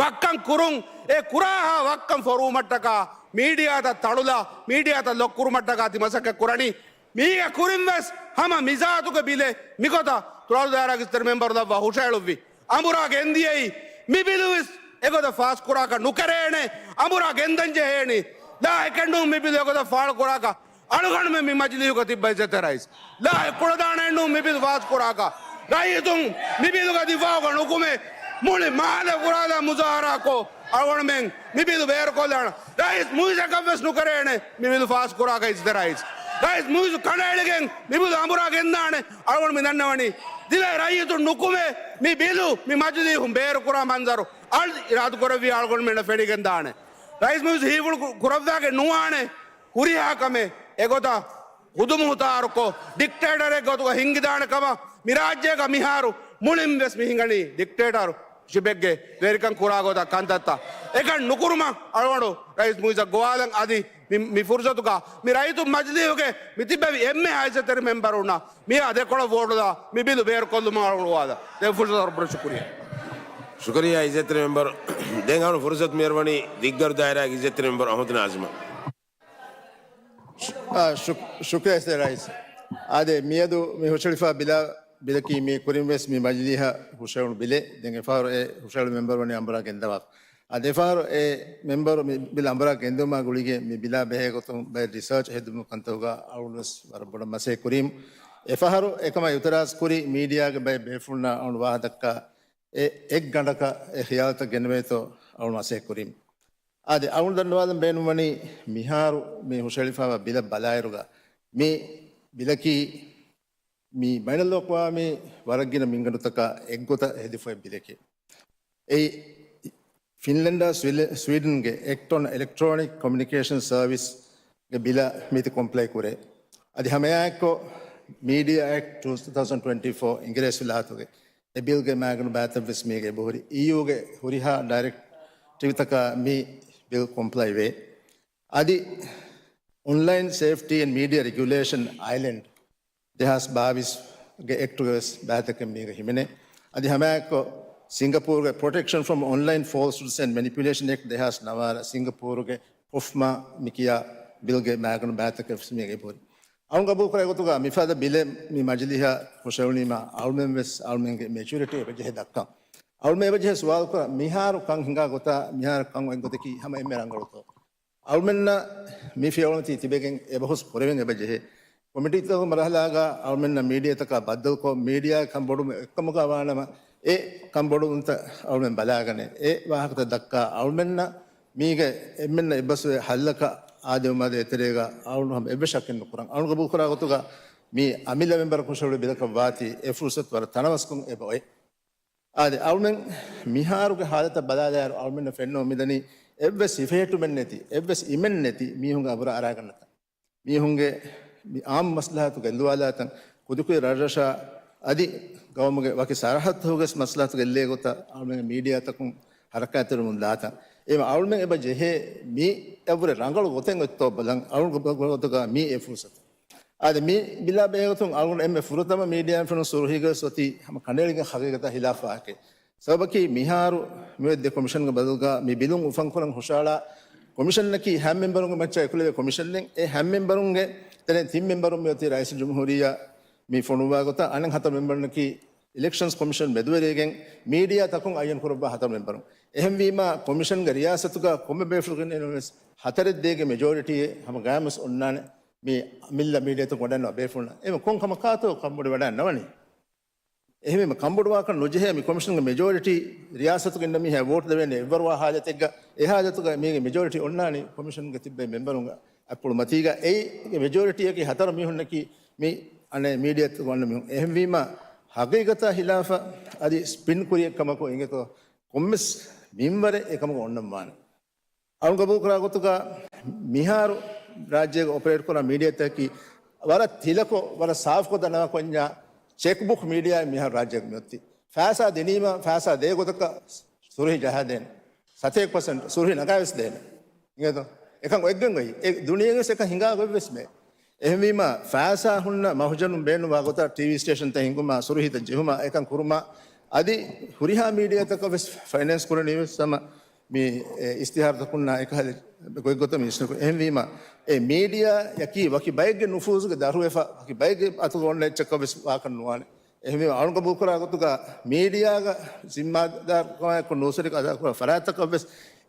ވައްކަން ކުރުން، އެ ކުރާހާ ވައްކަން ފޮރުވުމަށްޓަކާ، މީޑިއާތައް ތަޅުލާ، މީޑިއާތައް ލޮކް ކުރުމަށްޓަކާ ތި މަސައްކަތް ކުރަނީ. މީގެ ކުރިން ވެސް ހަމަ މިޒާތުގެ ބިލެއް މިގޮތަށް ތަޅު ދާއިރާގެ އިއްޒަތްތެރި މެމްބަރު ލައްވާ ހުށައެޅުއްވި. އަނބުރާ ގެންދިޔައީ މި ބިލު ވެސް އެގޮތަށް ފާސްކުރާކަށް ނުކެރޭނެ. އަނބުރާ ގެންދަން ޖެހޭނީ. ލާ އެކަން ނޫން މި ބިލު އެގޮތަށް ފާޅުކުރާކަށް އަޅުގަނޑުމެން މި މަޖިލީހުގަ ތިއްބަ އިއްޒަތްތެރި ރައީސް. ލާ އެ ކުޅަދާނައެއް ނޫން މި ބިލު ފާސްކުރާކަށް. ރައްޔިތުން މި ބިލުގަ ދިފާއުގަ ނުކުމެ މުޅި މާލެ ފުރާލާ މުޒާހަރާކޮށް އަޅުގަނޑުމެން މި ބިލު ބޭރުކޮށްލާނަން. ރައީސް މުއިއްޒަކަށް ވެސް ނުކެރޭނެ މި ބިލު ފާސްކުރާކަށް އިއްޒަތްތެރި ރައީސް. ރައީސް މުއިއްޒު ކަނޑައެޅިގެން މި ބިލު އަނބުރާ ގެންދާނެ. އަޅުގަނޑު މި ދަންނަވަނީ ދިވެހި ރައްޔިތުން ނުކުމެ މި ބިލު މި މަޖިލީހުން ބޭރުކުރާ މަންޒަރު އަޅު އިރާދަކުރެއްވި އަޅުގަނޑުމެންނަށް ފެނިގެންދާނެ. ރައީސް މުއިއްޒު ހީފުޅު ކު-، ކުރައްވާގެން ނުވާނެ. ހުރިހާ ކަމެއް އެގޮތަށް ހުދުމުހުތާރުކޮށް، ޑިކްޓޭޓަރެއް ގޮތުގަ ހިންގިދާނެ ކަމަށް މި ރާއްޖޭގަ މިހާރު މުޅިން ވެސް މި ހިނގަނީ ޑިކްޓޭޓަރު ޝިޕެއްގެ ވެރިކަން ކުރާ ގޮތަށް ކަންތައްތައް. އެކަން ނުކުރުމަށް އަޅުގަނޑު ރައީސް މުއިއްޒަށް ގޮވާލަން. އަދި މި، މި ފުރުސަތުގަ މި ރައްޔިތުން މަޖިލީހުގެ މި ތިއްބެވި އެންމެހާ އިއްޒަތްތެރި މެމްބަރުންނަށް މިއާ ދެކޮޅަށް ވޯޓުލާ މި ބިލު ބޭރުކޮށްލުމަށް އަޅުގަނޑު ގޮވާލަން. ދެން ފުރުސަތަށް ވަރަށް ބޮޑަށް ޝުކުރިއްޔާ. ޝުކުރިއްޔާ އިއްޒަތްތެރި މެމްބަރު. ދެން އަޅުގަނޑު ފުރުސަތު މިއަރުވަނީ ދިއްގަރު ދާއިރާގެ އިއްޒަތްތެރި މެމްބަރު އަހުމަދު ނާޒިމަށް. އާ، ޝު-، ޝުކުރިއްޔާ އިއްޒަތްތެރި ރައީސް. އާދެ، މިއަދު މި ހުށަހެޅިފާ ބިލާ-، ބިލަކީ މި ކުރިން ވެސް މި މަޖިލީހަށް ހުށަހެޅުނު ބިލެއް. ދެން އެފަހަރު އެ ހުށަހެޅު މެމްބަރު ވަނީ އަނބުރާ ގެންދަވާފަ. އާދެ، އެފަހަރު އެ މެމްބަރު މި ބިލް އަނބުރާ ގެންދިއުމާ ގުޅިގެން މި ބިލާ ބެހޭ ގޮތުން ބައެއް ރިސާޗް ހެދުމުގެ ކަންތަކުގަ އަޅުގަނޑު ވެސް ވަރަށް ބޮޑަށް މަސައްކަތް ކުރީމު. އެފަހަރު އެކަމަށް އިއުތިރާޒް ކުރި މީޑިއާގެ ބައެއް ބޭފުޅުންނަށް އަޅުގަނޑު ވާހަކަ ދައްކާ އެ އެއްގަނޑަކަށް އެ ޚިޔާލުތައް ގެނެވޭތޯ އަޅުގަނޑު މަސައްކަތް ކުރީމު. އާދެ، އަޅުގަނޑު ދަންނަވާލަން ބޭނުންވަނީ މިހާރު މި ހުށަހެޅިފައިވާ ބިލަށް ބަލާއިރުގަ، މި ބިލަކީ މި ބައިނަލްއަޤްވާމީ ވަރަށްގިނަ މިންގަނޑުތަކާ އެއްގޮތަށް ހެދިފައި ބިލެކޭ. އެއީ ފިންލެންޑާ ސްވިލެ-، ސްވީޑަންގެ އެކްޓް އޮން އެލެކްޓްރޯނިކް ކޮމިއުނިކޭޝަން ސަރވިސްގެ ބިލަށް މީތި ކޮމްޕްލައި ކުރޭ. އަދި ހަމައެއާއެއްކޮށް މީޑިއާ އެކްޓް ޓޫ ތައުސަންޑް ޓްވެންޓީ ފޯ އިނގިރޭސި ވިލާތުގެ އެ ބިލްގެ މައިގަނޑު ބައިތައްވެސް މީގަ އެބަހުރި. އީޔޫގެ ހުރިހާ ޑައިރެކްޓިވްތަކާ މި ބިލް ކޮމްޕްލައިވޭ. އަދި އޮންލައިން ސޭފްޓީ އެންޑް މީޑިއާ ރެގިއުލޭޝަން އައިލެންޑް ދެހާސް ބާވީސްގެ އެކްޓުގެ ވެސް ބައިތަކެއް މީގަ ހިމެނޭ. އަދި ހަމައެއާއެއްކޮށް ސިންގަޕޫރުގެ Protection from Online Falsehoods and Manipulation Act ދެހާސް ނަވާރަ ސިންގަޕޫރުގެ ޕޮފްމާ މި ކިޔާ ބިލްގެ މާގަނޑު ބާތަކެއް މީގެ އެބަހުރި. އަޅުން ގަބޫލުކުރާ ގޮތުގަ މިފަދަ ބިލެއް މި މަޖިލީހަށް ހުށައެޅުނީމާ އަޅުމެން ވެސް އަޅުމެންގެ މެޗުރިޓީ އެބަޖެހޭ ދައްކަން. އަޅުމެން އެބަޖެހޭ ސުވާލުކުރާ މިހާރު ކަން ހިނގާ ގޮތާ މިހާރު ކަން އޮތް ގޮތަކީ ހަމަ އެންމެ ރަނގަޅުތޯ؟ އަޅުމެންނަށް މި ފިޔަވަޅުތީ ތިބެގެން އެބަހުސް ކުރެވެން އެބަޖެހޭ. ކޮމިޓީތަކުގެ މަރުހަލާގަ އަޅުމެންނަށް މީޑިއާތަކާ ބައްދަލުކޮށް، މީޑިއާގެ ކަންބޮޑުވުމެއް އެއްކަމުގަ ވާނަމަ، އެ ކަންބޮޑުވުންތައް އަޅުމެން ބަލާގަނެ، އެ ވާހަކަތައް ދައްކާ އަޅުމެންނަށް މީގެ އެންމެންނަށް އެއްބަސްވެ ހައްލަކަށް އާދެވުމާ ދޭތެރޭގަ އަޅުން ހަމަ އެއްވެސް ޝައްކެއް ނުކުރަން. އަޅުން ގަބޫލުކުރާ ގޮތުގަ މި އަމިއްލަ މެމްބަރަކު ހުށައެޅި ބިލަކަށް ވާތީ އެ ފުރުސަތު ވަރަށް ތަނަވަސްކޮށް އެބަ އޮތް. އާދެ، އަޅުމެން މިހާރުގެ ހާލަތަށް ބަލާލާއިރު އަޅުމެންނަށް ފެންނަމުން މިދަނީ އެއްވެސް ހިފެހެއްޓުމެއް ނެތި، އެއްވެސް އިމެއް ނެތި މީހުންގެ އަބުރާ އަރާގަންނަތަން. މީހުންގެ މި އާއްމު މަސްލަހަތު ގެއްލުވާލާތަން، ކުދިކުދި ރަށްރަށާ އަދި ގައުމުގެ ވަކި ސަރަހައްދުތަކުގެ މަސްލަހަތު ގެއްލޭ ގޮތަށް އަޅުމެން މީޑިއާތަކުން ހަރަކާތްތެރިވަމުން ދާތަން. އެ އަޅުމެން އެބަ ޖެހޭ މި އެއަށްވުރެ ރަނގަޅު ގޮތެއް އޮތްތޯ ބަލަން، އަޅުގަނޑު ގޮތުގަ މީ އެ ފުރުސަތު. އާދެ، މި ބިލާ ބެހޭގޮތުން އަޅުގަނޑު އެންމެ ފުރަތަމަ މީޑިއާއިން ފެނުނު ސުރުހީގަ ވެސް އޮތީ ހަމަ ކަނޑައެޅިގެން ހަގީގަތާ ހިލާފް ވާހަކައެއް. ސަބަބަކީ މިހާރު މިއޮތް ދެ ކޮމިޝަންގެ ބަދަލުގަ މި ބިލުން އުފަންކުރަން ހުށައަޅާ ކޮމިޝަނަކީ ހަތް މެމްބަރުންގެ މައްޗަށް އެކުލެވޭ ކޮމިޝަނެއް. އެ ހަތް މެމްބަރުންގެ ތެރެއިން ތިން މެމްބަރުން މިއޮތީ ރައީސުލްޖުމްހޫރިއްޔާ މި ފޮނުއްވާ ގޮތަށް، އަނެއް ހަތަރު މެމްބަރުންނަކީ އިލެކްޝަންސް ކޮމިޝަން މެދުވެރިވެގެން މީޑިއާތަކުން އައްޔަން ކުރައްވާ ހަތަރު މެމްބަރުން. އެހެންވީމާ ކޮމިޝަންގެ ރިޔާސަތުގަ ކޮންމެ ބޭފުޅަކުން ވެސް ހަތަރެއް ދޭގެ މެޖޯރިޓީއެއް ހަމަ ގާމްވެސް އޮންނާނެ. މި އަމިއްލަ މީޑިއާތަކުން ވަޑަންނަ ބޭފުޅުންނަށް. އެމަ ކޮން ކަމަކާތޯ ކަންބޮޑުވެވަޑައިގަންނަވަނީ؟ އެހެންވީމަ ކަންބޮޑުވާކަށް ނުޖެހޭ މި ކޮމިޝަންގެ މެޖޯރިޓީ ރިޔާސަތުގަ އިންނަ މީހާ ވޯޓް ދެވޭނެ އެއްވަރުވާ ހާލަތެއްގަ، އެ ހާލަތުގަ މީގެ މެޖޯރިޓީ އޮންނާނީ ކޮމިޝަންގެ ތިއްބެވި މެމްބަރުންގެ އަތްޕުޅު މަތީގަ. އެއީ މެޖޯރިޓީއަކީ ހަތަރު މީހުންނަކީ މި އަނެއް މީޑިއާތަކުން އަންނަ މީހުން. އެހެންވީމަ ހަގީގަތާ ހިލާފަށް އަދި ސްޕިން ކުރިއެއް ކަމަކު އިނގޭތޯ ކޮންމެސް މިންވަރެއް އެކަމަކު އޮންނަން ވާނެ. އަޅުން ގަބޫލުކުރާ ގޮތުގަ މިހާރު ރާއްޖޭގަ އޮޕަރޭޓް ކުރާ މީޑިއާތަކަކީ ވަރަށް ތިލަކޮށް، ވަރަށް ސާފުކޮށް ދަންނަވާ ކޮންޏާ ޗެކްބުކް މީޑިއާއެއް މިހާރު ރާއްޖޭގަ މިއޮތީ. ފައިސާ ދިނީމަ ފައިސާ ދޭ ގޮތަކަށް ސުރުހީ ޖަހާދޭނެ. ސަތޭކަ ޕަސެންޓް ސުރުހީ ނަގާވެސް ދޭނެ. އިނގޭތޯ؟ އެކަން އޮތްގެން އޮތް. އެ ދުނިޔޭގެ ވެސް އެކަން ހިނގާ ގޮތްވެސް މެ. އެހެންވީމަ ފައިސާ ހުންނަ މަހުޖަނުން ބޭނުންވާ ގޮތަށް ޓީވީ ސްޓޭޝަންތައް ހިންގުމާ، ސުރުހީތައް ޖެހުމާ، އެކަން ކުރުމާ، އަދި ހުރިހާ މީޑިއާތަކަށް ވެސް ފައިނޭންސް ކުރަނީ ވެސް ހަމަ މި، އެ، އިސްތިހާރުތަކުންނާ އެކަހަލަ ގޮތްގޮތަށް މި އިސްނަކު. އެހެންވީމަ، އެ މީޑިއާއަކީ ވަކި ބައެއްގެ ނުފޫޒުގެ ދަށުވެފަ، ވަކި ބައެއްގެ އަތުގަ އޮންނަ އެއްޗަކަށް ވެސް ވާކަށް ނުވާނެ. އެހެންވީމަ، އަޅުން ގަބޫލުކުރާ ގޮތުގަ މީޑިއާގަ ޒިންމާދާރުކަމާއެކު ނޫސްވެރިކަން އަދާކުރާ ފަރާތްތަކަށް ވެސް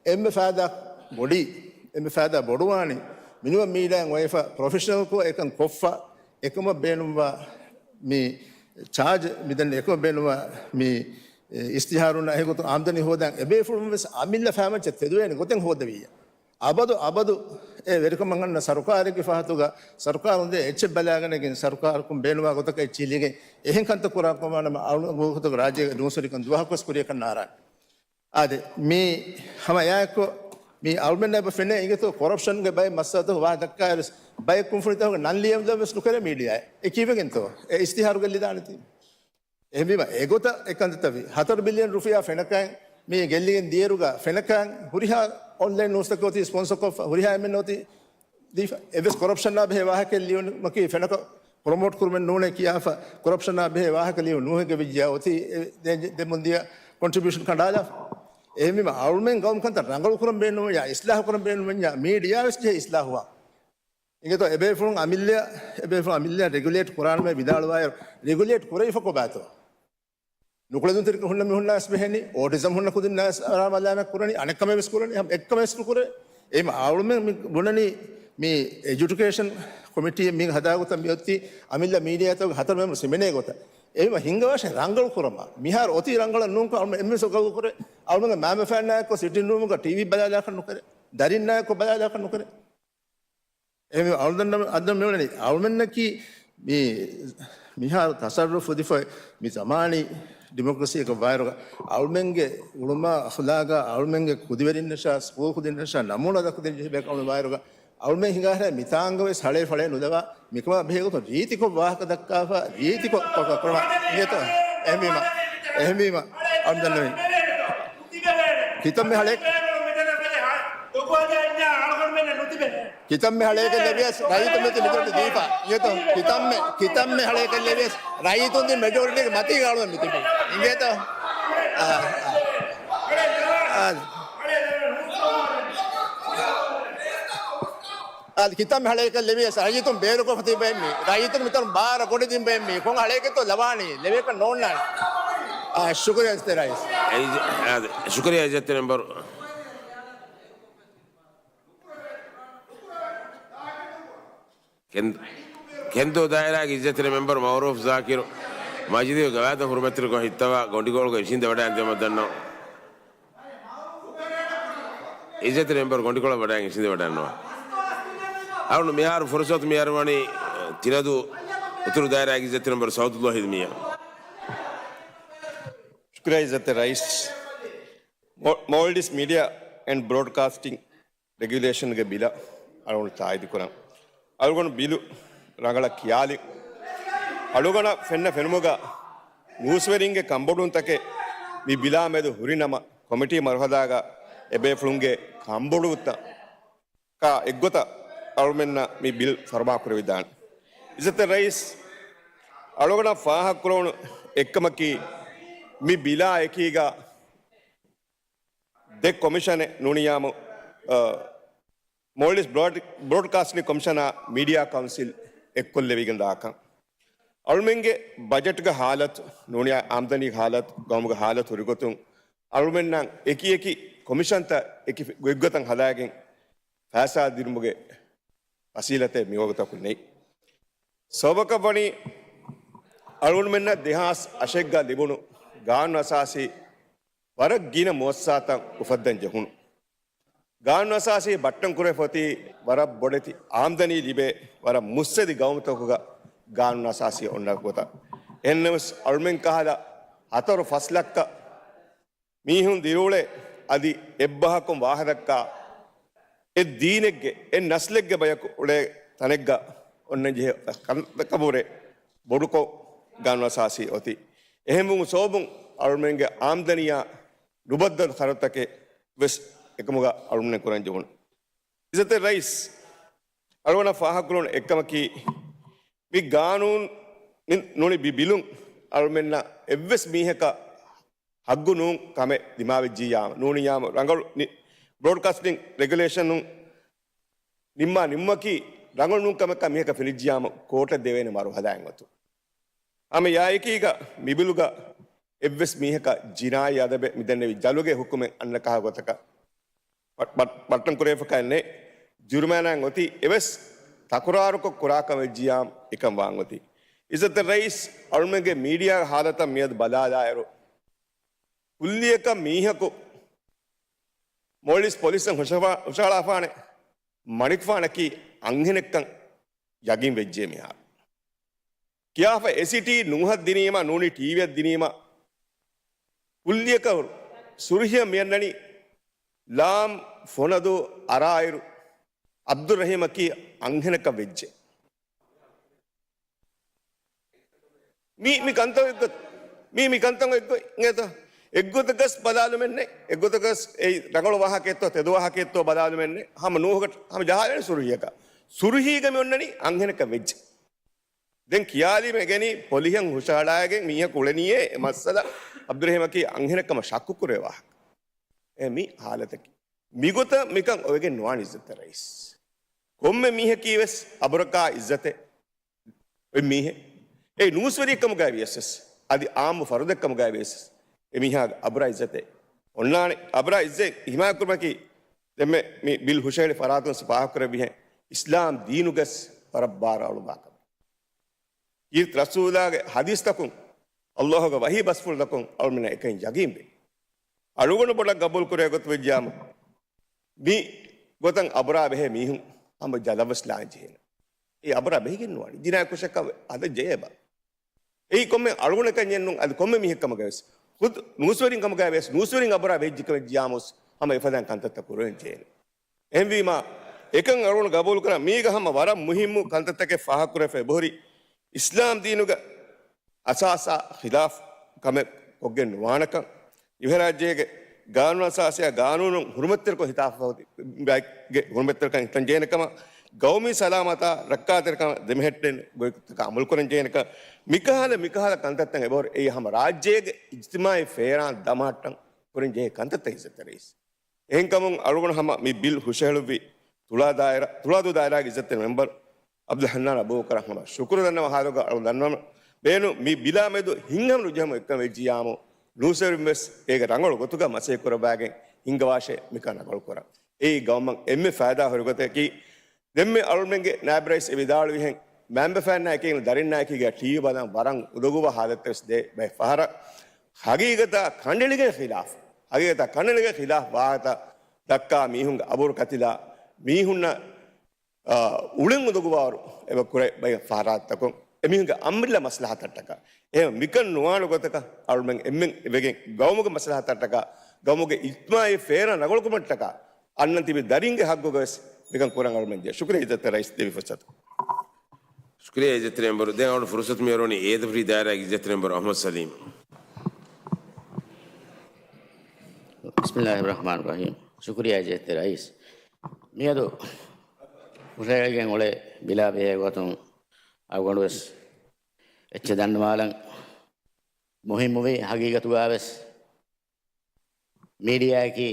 އެންމެ ފައިދާ ބޮޑީ، އެންމެ ފައިދާ ބޮޑުވާނީ މިނިވަން މީޑިއާއިން އޮވެފަ ޕްރޮފެޝަނަލްކޮށް އެކަން ކޮށްފަ، އެކަމަށް ބޭނުންވާ މި ޗާޖް މިދެން އެކަމަށް ބޭނުންވާ މި، އެ، އިސްތިހާރުންނާ އެގޮތުން އާމްދަނީ ހޯދާން އެބޭފުޅުން ވެސް އަމިއްލަ ފައިމައްޗަށް ތެދުވޭނެ ގޮތެއް ހޯދެވިއްޔާ. އަބަދު، އަބަދު އެ ވެރިކަމަށް އަންނަ ސަރުކާރެއްގެ ފަހަތުގަ ސަރުކާރުން ދޭ އެއްޗެއް ބަލާގަނެގެން ސަރުކާރަކުން ބޭނުންވާ ގޮތަކަށް އެއްޗެއް ލިޔެގެން އެހެން ކަންތައް ކުރާ ކަމާ ނަމަ އަޅުގަނޑު ގޮތަކަށް ރާއްޖޭގެ ނޫސްވެރިކަން ދުވަހަކުވެސް ކުރިއަކަށް ނާރާނެ. އާދެ، މީ ހަމަ އެއާއެކު މީ އަޅުމެންނަށް އެބަ ފެނޭ އިނގޭތޯ ކޮރަޕްޝަންގެ ބައެއް މައްސަލަތަކު ވާހަކަ ދައްކާއިރު ބައެއް ކުންފުނިތަކުގެ ނަން ލިޔެލަން ވެސް ނުކެރޭ މީޑިއާއެއް. އެ ކީއްވެގެންތޯ؟ އެ އިސްތިހާރު ގެއްލިދާނެތީ. އެހެންވީމަ އެގޮތަށް އެ ކަންތައްތައް ވީ. ހަތަރު ބިލިއަން ރުފިޔާ ފެނަކައިން މީ ގެއްލިގެން ދިޔައިރުގަ ފެނަކައިން ހުރިހާ އޮންލައިން ނޫސްތަކެއް އޮތީ ސްޕޮންސަކޮށްފަ، ހުރިހާ އެންމެން އޮތީ ދީފަ. އެއްވެސް ކޮރަޕްޝަނާ ބެހޭ ވާހަކައެއް ލިޔުމަކީ ފެނަކަ ޕްރޮމޯޓް ކުރުމެއް ނޫނޭ ކިޔާފަ، ކޮރަޕްޝަނާ ބެހޭ ވާހަކަ ލިޔުން ނޫހެއްގެ ވެއްޖެޔާ އޮތީ އެ ދެ-، ދެމުން ދިޔަ ކޮންޓްރިބިއުޝަން ކަނޑާލާފަ. އެހެންވީމަ އަޅުމެން ގައުމު ކަންތައް ރަނގަޅު ކުރަން ބޭނުންވަންޏާ، އިސްލާހު ކުރަން ބޭނުންވަންޏާ، މީޑިއާ ވެސް ޖެހޭ އިސްލާހުވާން. އިނގޭތޯ އެބޭފުޅުން އަމިއްލަ، އެބޭފުޅުން އަމިއްލަ ރެގިއުލޭޓް ކުރާނަމޭ ވިދާޅުވާއިރު، ރެގިއުލޭޓް ކުރެވިފަ ކޮބާތޯ؟ ނުކުޅެދުންތެރިކަން ހުންނަ މީހުންނާސް ބެހެނީ، އޯޓިޒަމް ހުންނަ ކުދިންނާސް އަރާމަލާމެ ކުރަނީ، އަނެއްކަމެއް ވެސް ކުރަނީ، ހަމަ އެއްކަމެއް ވެސް ނުކުރޭ. އެހެން އަޅުމެން މި ބުނަނީ މި އެޖުކޭޝަން ކޮމިޓީ މި ހަދާގޮތަށް މިއޮތީ އަމިއްލަ މީޑިއާތަކުގެ ހަތަރު މެމްބަރުން ހިމެނޭ ގޮތަށް. އެހެން ހިނގަވާށޭ ރަނގަޅު ކުރަމާ. މިހާރު އޮތީ ރަނގަޅަށް ނޫންކަން އަޅުމެން އެންމެސް ގަބޫލު ކުރޭ. އަޅުމެންގެ މައިންބަފައިންނާއެކު ސިޓިން ރޫމުގަ ޓީވީ ބަލާލާކަށް ނުކެރޭ. ދަރިންނާއެކު ބަލާލާކަށް ނުކެރޭ. އެހެންވީމަ އަޅުމެންނަށް އަދަން މިއުޅެނީ، އަޅުމެންނަކީ މި މިހާރު ތަސައްރުފު ދީފަ މި ޒަމާނީ ޑިމޮކްރަސީއަކަށް ވާއިރުގަ އަޅުމެންގެ އުޅުމާ އަޚުލާގާ އަޅުމެންގެ ކުދިވެރިންނަށާ ސްކޫލް ކުދިންނަށާ ނަމޫނާ ދައްކަދޭން ޖެހި ބަޔަކަށް އަޅުމެން ވާއިރުގަ އަޅުމެން ހިނގާހެރާ މިތާނގަ ވެސް ހަޅޭ ފަޅޭ ނުލަވާ މިކަމާ ބެހޭގޮތުން ރީތިކޮށް ވާހަކަ ދައްކާފަ ރީތިކޮށް ކޮ-، ކޮ-، ކުރުމަށް އިނގޭތޯ؟ އެހެންވީމަ، އެހެންވީމަ އަޅުމެން ދަންނަވަނީ. ކިތަންމެ ހަޅޭ-، ކިތަންމެ ހަޅޭކަށް ލެވިޔަސް ރައްޔިތުން މިއޮތީ މެޖޯރިޓީ ދީފަ. އިނގޭތޯ؟ ކިތަންމެ، ކިތަންމެ ހަޅޭކަށް ލެވިޔަސް ރައްޔިތުން ދިން މެޖޯރިޓީގެ މަތީގަ އަޅުމެން މިތިބީ. އިނގޭތޯ؟ އާ، އާ. އާދެ، ކިތަންމެ ހަޅޭކަށް ލެވިޔަސް ރައްޔިތުން ބޭރުކޮށްފަ ތިބެންމީ. ރައްޔިތުން މިތަނުން ބާރަށް ގޮނޑި ދިން ބޭންމީ. ކޮން ހަޅޭކެއްތޯ ލަވާނީ؟ ލެވޭކަށް ނޯންނާނެ. އާ، ޝުކުރިއްޔާ އިއްޒަތްތެރި ރައީސް. އެ، އާދެ، ޝުކުރިއްޔާ އިއްޒަތްތެރި މެމްބަރު. ކެން-، ކެންދޫ ދާއިރާގެ އިއްޒަތްތެރި މެމްބަރު މައުރޫފް ޒާކިރު މަޖިލީހުގެ ގަވާއިދަށް ހުރުމަތްތެރިކޮށް ހިއްތަވާ ގޮނޑިކޮޅުގައި އިށީނދެ ވަޑައިގެން ދިޔުމަށް ދަންނަވަން. އިއްޒަތްތެރި މެމްބަރު ގޮނޑިކޮޅަށް ވަޑައިގެން އިށީނދެ ވަޑައިގަންނަވާ. އަޅުގަނޑު މިހާރު ފުރުސަތު މި އަރުވަނީ ތިނަދޫ އުތުރު ދާއިރާގެ އިއްޒަތްތެރި މެމްބަރު ސައުދުއްލާހި މީރާ. ޝުކުރިއްޔާ އިއްޒަތްތެރި ރައީސް. މޯ-، މޯލްޑިވްސް މީޑިއާ އެންޑް ބްރޯޑްކާސްޓިން ރެގިއުލޭޝަންގެ ބިލަށް އަޅުގަނޑު ތާއީދުކުރަން. އަޅުގަނޑު ބިލު ރަނގަޅަށް ކިޔާލި. އަޅުގަނޑަށް ފެންނަ ފެނުމުގަ ނޫސްވެރިންގެ ކަންބޮޑުވުންތަކެއް މި ބިލާ މެދު ހުރި ނަމަ، ކޮމިޓީ މަރުހަލާގަ އެބޭފުޅުންގެ ކަންބޮޑުވުންތަކާ އެއްގޮތަށް އަޅުމެންނަށް މި ބިލް ފަރުމާކުރެވިދާނެ. އިއްޒަތްތެރި ރައީސް، އަޅުގަނޑަށް ފާހަގަކުރެވުނު އެއްކަމަކީ، މި ބިލާ އެކީގަ ދެ ކޮމިޝަނެއް ނޫނިއްޔާމު، އަ، މޯލްޑިވްސް ބްރޯޑް-، ބްރޯޑްކާސްޓިން ކޮމިޝަނާ މީޑިއާ ކައުންސިލް އެއްކޮށްލެވިގެން ދާކަން. އަޅުމެންގެ ބަޖެޓްގެ ހާލަތު، ނޫނިއްޔާ އާމްދަނީގެ ހާލަތު، ގައުމުގެ ހާލަތު ހުރިގޮތުން، އަޅުމެންނަށް އެކި އެކި ކޮމިޝަންތައް އެކި ގޮތްގޮތަށް ހަދާގެން ފައިސާ ދިނުމުގެ ފަސީލަތެއް މިވަގުތަކު ނެތް. ސަބަބަކަށް ވަނީ، އަޅުގަނޑުމެންނަށް ދެހާސް އަށެއްގަ ލިބުނު ގާނޫނު އަސާސީ ވަރަށް ގިނަ މުއައްސަސާތައް އުފައްދަން ޖެހުނު. ގާނޫނު އަސާސީ ބައްޓަން ކުރެފަ އޮތީ ވަރަށް ބޮޑެތި އާމްދަނީ ލިބޭ ވަރަށް މުއްސަދި ގައުމުތަކުގަ ގާނޫނު އަސާސީ އޮންނަ ގޮތަށް. އެހެންނަމަވެސް އަޅުމެން ކަހަލަ ހަތަރު ފަސް ލައްކަ މީހުން ދިރިއުޅޭ އަދި އެއްބަހަކުން ވާހަކަދައްކާ އެއް ދީނެއްގެ، އެއް ނަސްލެއްގެ ބަޔަކު އުޅޭ ތަނެއްގަ އޮންނަން ޖެހޭ ކަންތައްތަކަށްވުރެ ބޮޑުކޮށް ގާނޫނު އަސާސީ އޮތީ. އެހެންވުމު ސަބަބުން އަޅުމެންގެ އާމްދަނީއާ ނުބައްދަލު ޚަރަދުތަކެއް ވެސް އެކަމުގަ އަޅުމެން ކުރަން ޖެހުނު. އިއްޒަތްތެރި ރައީސް، އަޅުގަނޑަށް ފާހަގަކުރުނު އެއްކަމަކީ، މި ގާނޫނު މި ނޫނީ ބި-، ބިލުން އަޅުމެންނަށް އެއްވެސް މީހަކަށް ހައްގު ނޫން ކަމެއް ދިމާވެއްޖިއްޔާމު، ނޫނިއްޔާމު ރަނގަޅު ނި-، ބްރޯޑްކާސްޓިން ރެގިއުލޭޝަނުން ނިންމާ ނިންމަކީ ރަނގަޅު ނޫން ކަމަކަށް މީހަކަށް ފެނިއްޖިއްޔާމު ކޯޓަށް ދެވޭނެ މަރުހަލާއެއް އޮތުން. ހަމަ އެއާއެކީގަ މި ބިލުގަ އެއްވެސް މީހަކަށް ޖިނާއީ އަދަބެއް މިދެންނެވި ޖަލުގެ ހުކުމެއް އަންނަ ކަހަލަ ގޮތަކަށް ބަ-، ބަ-، ބައްޓަން ކުރެވިފަކައެއް ނެތް. ޖުރުމާނާއެއް އޮތީ އެވެސް ތަކުރާރުކޮށް ކުރާ ކަމެއް ވެއްޖިއްޔާމު އެކަން ވާން އޮތީ. އިއްޒަތްތެރި ރައީސް، އަޅުމެންގެ މީޑިއާ ހާލަތަށް މިއަދު ބަލާލާއިރު، ކުއްލިއަކަށް މީހަކު މޯލްޑިވްސް ޕޮލިސަށް ހުށަހަޅާ-، ހުށަހަޅާފާނެ މަނިކުފާނަކީ އަންހެނެއްކަން ޔަގީން ވެއްޖެ މިހާރު. ކިޔާފަ އެސިޓީ ނޫހަށް ދިނީމަ، ނޫނީ ޓީވީއަށް ދިނީމަ، ކުއްލިއަކަށް ސުރުހިއަށް މިއަންނަނީ ލާމް ފޮނަދޫ އަރާއިރު، އަބްދުއްރަހީމަކީ އަންހެނަކަށް ވެއްޖެ. މީ، މި ކަންތައް އެއްގޮތް، މީ، މި ކަންތައް އެއްގޮތް އިނގޭތަ؟ އެއްގޮތަކަސް ބަލާލުމެއްނެއް، އެއްގޮތަކަސް އެއީ ރަނގަޅު ވާހަކައެއްތޯ، ތެދު ވާހަކައެއްތޯ ބަލާލުމެއްނެއް. ހަމަ ނޫހަކަށް ހަމަ ޖަހާލަނީ ސުރުހީއަކަށް. ސުރުހީގަ މި އޮންނަނީ އަންހެނަކަށް ވެއްޖެ. ދެން ކިޔާލީމަ އެ ގެނީ ޕޮލިހަށް ހުށަހަޅާގެން މީހަކު އުޅެނީއޭ އެ މައްސަލަ އަބްދުއްރަހީމަކީ އަންހެނެއްކަމަށް ޝައްކު ކުރޭ ވާހަކަ. އެ މި ހާލަތަކީ. މިގޮތަށް މިކަން އޮވެގެން ނުވާނެ އިއްޒަތްތެރި ރައީސް. ކޮންމެ މީހަކީ ވެސް އަބުރަކާ އިއްޒަތެއް އޮތް މީހެއް. އެ ނޫސްވެރިއެއްކަމުގައި ވިޔަސް ވެސް، އަދި އާއްމު ފަރުދެއްކަމުގައި ވިޔަސް ވެސް، އެ މީހާގެ އަބުރާ އިއްޒަތެއް އޮންނާނެ. އަބުރާ އިއްޒަތް ހިމާޔަތްކުރުމަކީ ދެންމެ މި ބިލް ހުށަހެޅި ފަރާތުން ފާހަގަކުރެއްވިހެން އިސްލާމް ދީނުގަސް ވަރަށް ބާރު އަޅުވާ ކަމެއް. ކީރިތި ރަސޫލާގެ ޙަދީޘްތަކުން، ﷲގެ ވަޙީ ބަސްފުޅުތަކުން އަޅުމެންނަށް އެކަން ޔަގީންވޭ. އަޅުގަނޑު ބޮޑަށް ގަބޫލު ކުރޭ ގޮތު ވެއްޖާމު، މި ގޮތަށް އަބުރާ ބެހޭ މީހުން ހަމަ ޖަލަށްވެސް ލާން ޖެހޭނެ. އެ އަބުރާ ބެހިގެން ނުވާނެ. ޖިނާޔަތް ކުށެއްކަން ހަދަން ޖެހޭބާ؟ އެއީ ކޮންމެ އަޅުގަނޑަކަށް ނޫން، އަދި ކޮންމެ މީހެއް ކަމުގައި ވެސް، ޚުދު ނޫސްވެރިން ކަމުގައި ވެސް، ނޫސްވެރިން އަބުރާ ބެހިއްޖެ ކަމެއް ޖިޔާމުސް ހަމަ އެފަދައިން ކަންތައްތައް ކުރެވެން ޖެހޭނެ. އެހެންވީމާ، އެކަން އަޅުގަނޑު ގަބޫލު ކުރަން. މީގަ ހަމަ ވަރަށް މުހިއްމު ކަންތައްތަކެއް ފާހަގަކުރެވިފަ އެބަހުރި، އިސްލާމް ދީނުގެ އަސާސާ ޚިލާފް ކަމެއް ކޮށްގެން ނުވާނެކަން، ދިވެހިރާއްޖޭގެ ގާނޫނު އަސާސީއާ ގާނޫނުން ހުރުމަތްތެރިކޮށް ހިތާފަ ގެ ހުރުމަތްތެރިކަން ހިތަން ޖެހޭނެ ކަމަށް ގައުމީ ސަލާމަތާ ރައްކާތެރިކަން ދެމެހެއްޓެން ގޮތްތަކަށް އަމަލުކުރަން ޖެހޭނެކަން މިކަހަލަ މިކަހަލަ ކަންތައްތައް އެބަހުރި އެއީ ހަމަ ރާއްޖޭގެ އިޖްތިމާއީ ފޭރާން ދަމަހައްޓަން ކުރަން ޖެހޭ ކަންތައްތައް އިއްޒަތްތެރި ރައީސް. އެހެންކަމުން އަޅުގަނޑު ހަމަ މި ބިލް ހުށަހެޅުއްވި ތުޅާ ދާއިރާ، ތުޅާދޫ ދާއިރާގެ އިއްޒަތްތެރި މެމްބަރު އަބްދުލް ހަންނާން އަބޫބަކަރަށް ހަމަ ޝުކުރު ދަންނަވާ ހާލުގަ އަޅު ދަންނަވަން ބޭނު މި ބިލާ މެދު ހިތްހަމަ ނުޖެހުމު އެއްކަން ވެއްޖިއްޔާމު ނޫސްވެރިން ވެސް އޭގެ ރަނގަޅު ގޮތުގަ މަސައްކަތް ކުރައްވާގެން ހިންގަވާށޭ މިކަން ރަނގަޅު ކުރަން. އެއީ ގައުމަށް އެންމެ ފައިދާ ހުރި ގޮތަކީ. ދެންމެ އަޅުމެންގެ ނާއިބް ރައީސް އެ ވިދާޅުވިހެން މައިންބަފައިންނާ އެކީގަ ދަރިންނާ އެކީގަ ޓީވީ ބަލަން ވަރަށް އުނދަގޫވާ ހާލަތެއް ވެސް ދޭ ބައެއް ފަހަރަށް. ހަގީގަތަށް ކަނޑައެޅިގެން ޚިލާފް، ހަގީގަތަށް ކަނޑައެޅިގެން ޚިލާފް ވާހަކަ ދައްކާ މީހުންގެ އަބުރު ކަތިލާ މީހުންނަށް، އާ، އުޅެން އުނދަގޫވާވަރު އެބަ ކުރޭ ބައެއް ފަހަރާތްތަކުން އެމީހުންގެ އަމިއްލަ މަސްލަހަތަށްޓަކާ. އެހެން މިކަން ނުވާނެ ގޮތަކަށް އަޅުމެން އެންމެން އެބަގެން ގައުމުގެ މަސްލަހަތަށްޓަކާ، ގައުމުގެ އިޖްތިމާއީ ފޭރާން ރަނގަޅުކުރުމަށްޓަކާ އަންނަން ތިބި ދަރިންގެ ހައްގުގަ ވެސް މިކަން ކުރަން އަޅުމެން ދޭ. ޝުކުރިއްޔާ އިއްޒަތްތެރި ރައީސް ދެއްވި ފުރުސަތު. ޝުކުރިއްޔާ އިއްޒަތްތެރި މެމްބަރު. ދެން އަޅުގަނޑު ފުރުސަތު މިއޮވެނީ އޭދަފުށީ ދާއިރާގެ އިއްޒަތްތެރި މެމްބަރު އަޙްމަދު ސަލީމް. ބިސްމިއްލާހިއްރަޙްމާނިއްރަޙީމް. ޝުކުރިއްޔާ އިއްޒަތްތެރި ރައީސް. މިއަދު ހުށަހެޅިގެން އުޅޭ ބިލާ ބެހޭ ގޮތުން އަޅުގަނޑު ވެސް އެއްޗެއް ދަންނަވާލަން މުހިއްމުވީ. ހަގީގަތުގަ ވެސް މީޑިއާއަކީ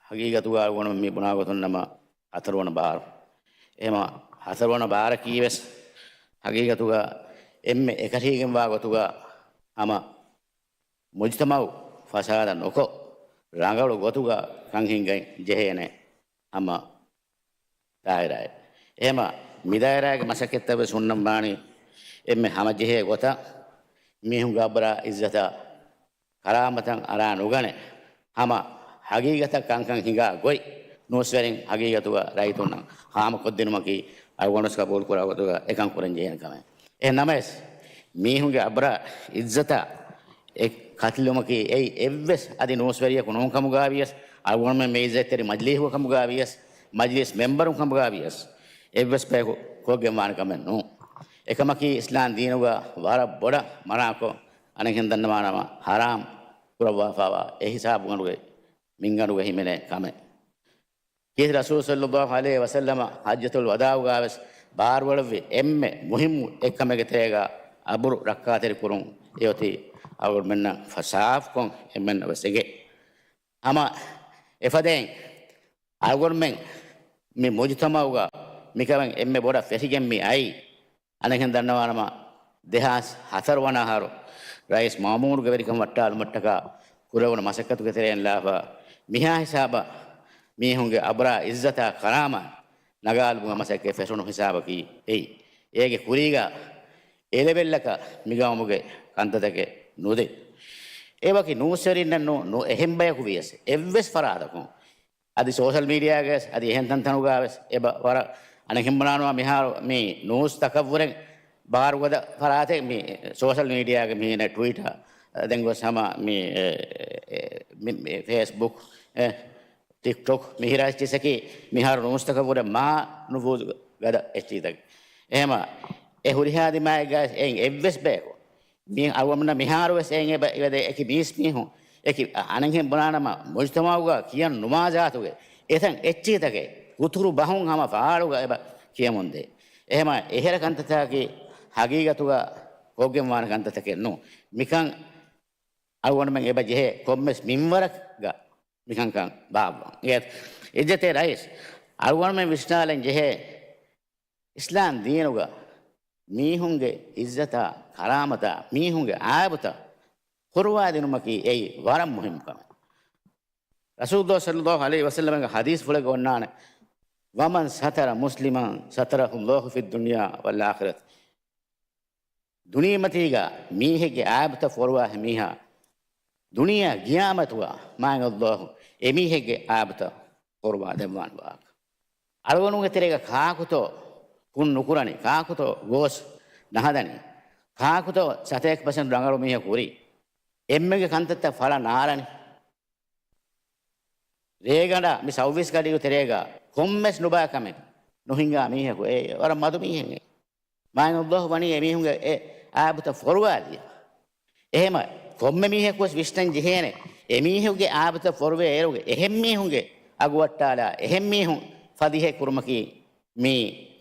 ހަގީގަތުގަ އަޅުގަނޑު މި ބުނާ ގޮތުން ނަމަ ހަތަރުވަނަ ބާރު. އެހެމަ ހަތަރުވަނަ ބާރަކީ ވެސް ހަގީގަތުގަ އެންމެ އެކަށީގެންވާ ގޮތުގަ ހަމަ މުޖްތަމައު ފަސާދަ ނުކޮށް، ރަނގަޅު ގޮތުގަ ކަން ހިންގަން ޖެހޭނެ ހަމަ ދާއިރާއެއް. އެހެމަ މި ދާއިރާގެ މަސައްކަތްތައް ވެސް ހުންނަންވާނީ އެންމެ ހަމަޖެހޭ ގޮތަށް، މީހުންގެ އަބްރާ އިއްޒަތާ ކަރާމަތަށް އަރާ ނުގަނެ، ހަމަ ހަގީގަތަށް ކަންކަން ހިނގާ ގޮތް ނޫސްވެރިން ހަގީގަތުގަ ރައްޔިތުންނަށް ހާމަކޮށްދިނުމަކީ އަޅުގަނޑުވެސް ގަބޫލުކުރާ ގޮތުގަ އެކަން ކުރަން ޖެހޭނެ ކަމެއް. އެހެން ނަމަވެސް، މީހުންގެ އަބްރާ އިއްޒަތާ އެ ކަތިލުމަކީ އެއީ އެއްވެސް އަދި ނޫސްވެރިޔަކު ނޫން ކަމުގައި ވިޔަސް، އަޅުގަނޑުމެން މި އިއްޒަތްތެރި މަޖިލީހުގެ ކަމުގައި ވިޔަސް، މަޖިލީސް މެމްބަރުން ކަމުގައި ވިޔަސް، އެއްވެސް ބަޔަކު ކޮށްގެންވާނެ ކަމެއް ނޫން. އެކަމަކީ އިސްލާމް ދީނުގަ ވަރަށް ބޮޑަށް މަނާކޮށް، އަނެއްހެން ދަންނަވާނަމަ ޙަރާމް ކުރައްވާފައިވާ އެހިސާބުގަނޑުގެ މިންގަނޑުގަ ހިމެނޭ ކަމެއް. ކީރިތި ރަސޫލު ޞައްލައްލާހު ޢަލައިހި ވަސައްލަމަ ޙައްޖަތުލް ވަދާޢުގަ ވެސް ބާރުއެޅުއްވި އެންމެ މުހިއްމު އެއްކަމެއްގެ ތެރޭގަ އަބުރު ރައްކާތެރިކުރުން އެއޮތީ އަޅުގަނޑުމެންނަށް ފަސާފްކޮށް އެންމެންނަށް ވެސް އެނގޭ. ހަމަ އެފަދައިން އަޅުގަނޑުމެން މި މުޖުތަމަޢުގަ މިކަމެއް އެންމެ ބޮޑަށް ފެށިގެން މި އައީ، އަނެއްހެން ދަންނަވާނަމަ، ދެހާސް ހަތަރު ވަނަ އަހަރު ރައީސް މައުމޫނުގެ ވެރިކަން ވައްޓާލުމަށްޓަކާ ކުރެވުނު މަސައްކަތުގެ ތެރެއިން ލާފަ، މިހާ ހިސާބަށް މީހުންގެ އަބްރާ އިއްޒަތާ ކަރާމާތް ނަގާލުމުގެ މަސައްކަތް ފެށުނު ހިސާބަކީ އެއީ. އޭގެ ކުރީގަ އެ ލެވެލްއަކަށް މިގައުމުގެ ކަންތައްތަކެއް ނުދޭ. އެވަކި ނޫސްވެރިންނަށް ނޫ، ނޫ އެހެން ބަޔަކު ވިޔަސް، އެއްވެސް ފަރާތަކުން އަދި ސޯޝަލް މީޑިއާގައި ވެސް، އަދި އެހެން ތަންތަނުގަ ވެސް އެބަ ވަރަށް އަނެއްހެން ބުނާނަމަ މިހާރު މި ނޫސް ތަކަށްވުރެ ބާރުގަދަ ފަރާތެއް މި ސޯޝަލް މީޑިއާގެ މިހިނެއް ޓްވިޓަރ، ދެން ގޮސް ހަމަ މި، އެ، އެ، މި، މި ފޭސްބުކް، އެ، ޓިކްޓޮކް މިހިރާ އެއްޗިސަކީ މިހާރު ނޫސްތަކަށްވުރެ މާ ނުފޫޒު ގަދަ އެއްޗިތަކެއް. އެހެމަ އެ ހުރިހާ ދިމާއެއްގައި އެއިން އެއްވެސް ބަޔަކު މި އަޅުގަނޑުމެންނަށް މިހާރުވެސް އެއިން އެބަ އެބަދޭ އެކި މީސްމީހުން، އެކި އަނެއްހެން ބުނާނަމަ މުޖްތަމަޢުގަ ކިޔަން ނުމާ ޒާތުގެ އެތަން އެއްޗިތަކެއް ހުތުރު ބަހުން ހަމަ ފާޅުގަ އެބަ ކިޔަމުންދޭ. އެހެމަ އެހެރަ ކަންތައްތަކަކީ ހަގީގަތުގަ ކޮށްގެންވާނެ ކަންތައްތަކެއް ނޫން. މިކަން އަޅުގަނޑުމެން އެބަ ޖެހޭ ކޮންމެސް މިންވަރަކަށް މިކަންކަން ބާއްވަން. އިއްޒަތްތެރި ރައީސް، އަޅުގަނޑުމެން ވިސްނާލަން ޖެހޭ އިސްލާމް ދީނުގަ މީހުންގެ އިއްޒަތާ، ކަރާމަތާ، މީހުންގެ އާއިބުތައް ފޮރުވާދިނުމަކީ އެއީ ވަރަށް މުހިއްމު ކަމެއް. ރަސޫލުﷲ ޞައްލަﷲ ޢަލައިހި ވަސައްލަމަގެ ޙަދީޘްފުޅެއްގަ އޮންނާނެ، "ومن ستر مسلما ستره الله في الدنيا والآخرة." ދުނިޔެމަތީގަ މީހެއްގެ އާއިބުތައް ފޮރުވާ މީހާ، ދުނިޔެ ޤިޔާމަތުގަ މާތް ﷲ އެމީހެއްގެ އާއިބުތައް ފޮރުވާ ދެއްވާނެ ވާހަކަ. އަޅުގަނޑުގެ ތެރޭގަ ކާކުތޯ ކުށް ނުކުރަނީ؟ ކާކުތޯ ގޯސް ނަހަދަނީ؟ ކާކުތޯ ސަތޭކަ ޕަސެންޓް ރަނގަޅު މީހަކު ހުރީ؟ އެންމެގެ ކަންތައްތައް ފަޅަށް ނާރަނީ؟ ރޭގަނޑަށް މި ސައުވީސް ގަޑިއު ތެރޭގަ ކޮންމެސް ނުބައި ކަމެއް ނުހިނގާ މީހަކު އެ ވަރަށް މަދު މީހެއް. މާތް ﷲ ވަނީ އެމީހުންގެ އެ އާބުތައް ފޮރުވާލިޔާ. އެހެމަ ކޮންމެ މީހަކުވެސް ވިސްނަން ޖެހޭނެ، އެމީހުންގެ އާބުތައް ފޮރުވޭ އޭރުގެ އެހެން މީހުންގެ އަގު ވައްޓާލާ، އެހެން މީހުން ފަދިހައެއް ކުރުމަކީ މީ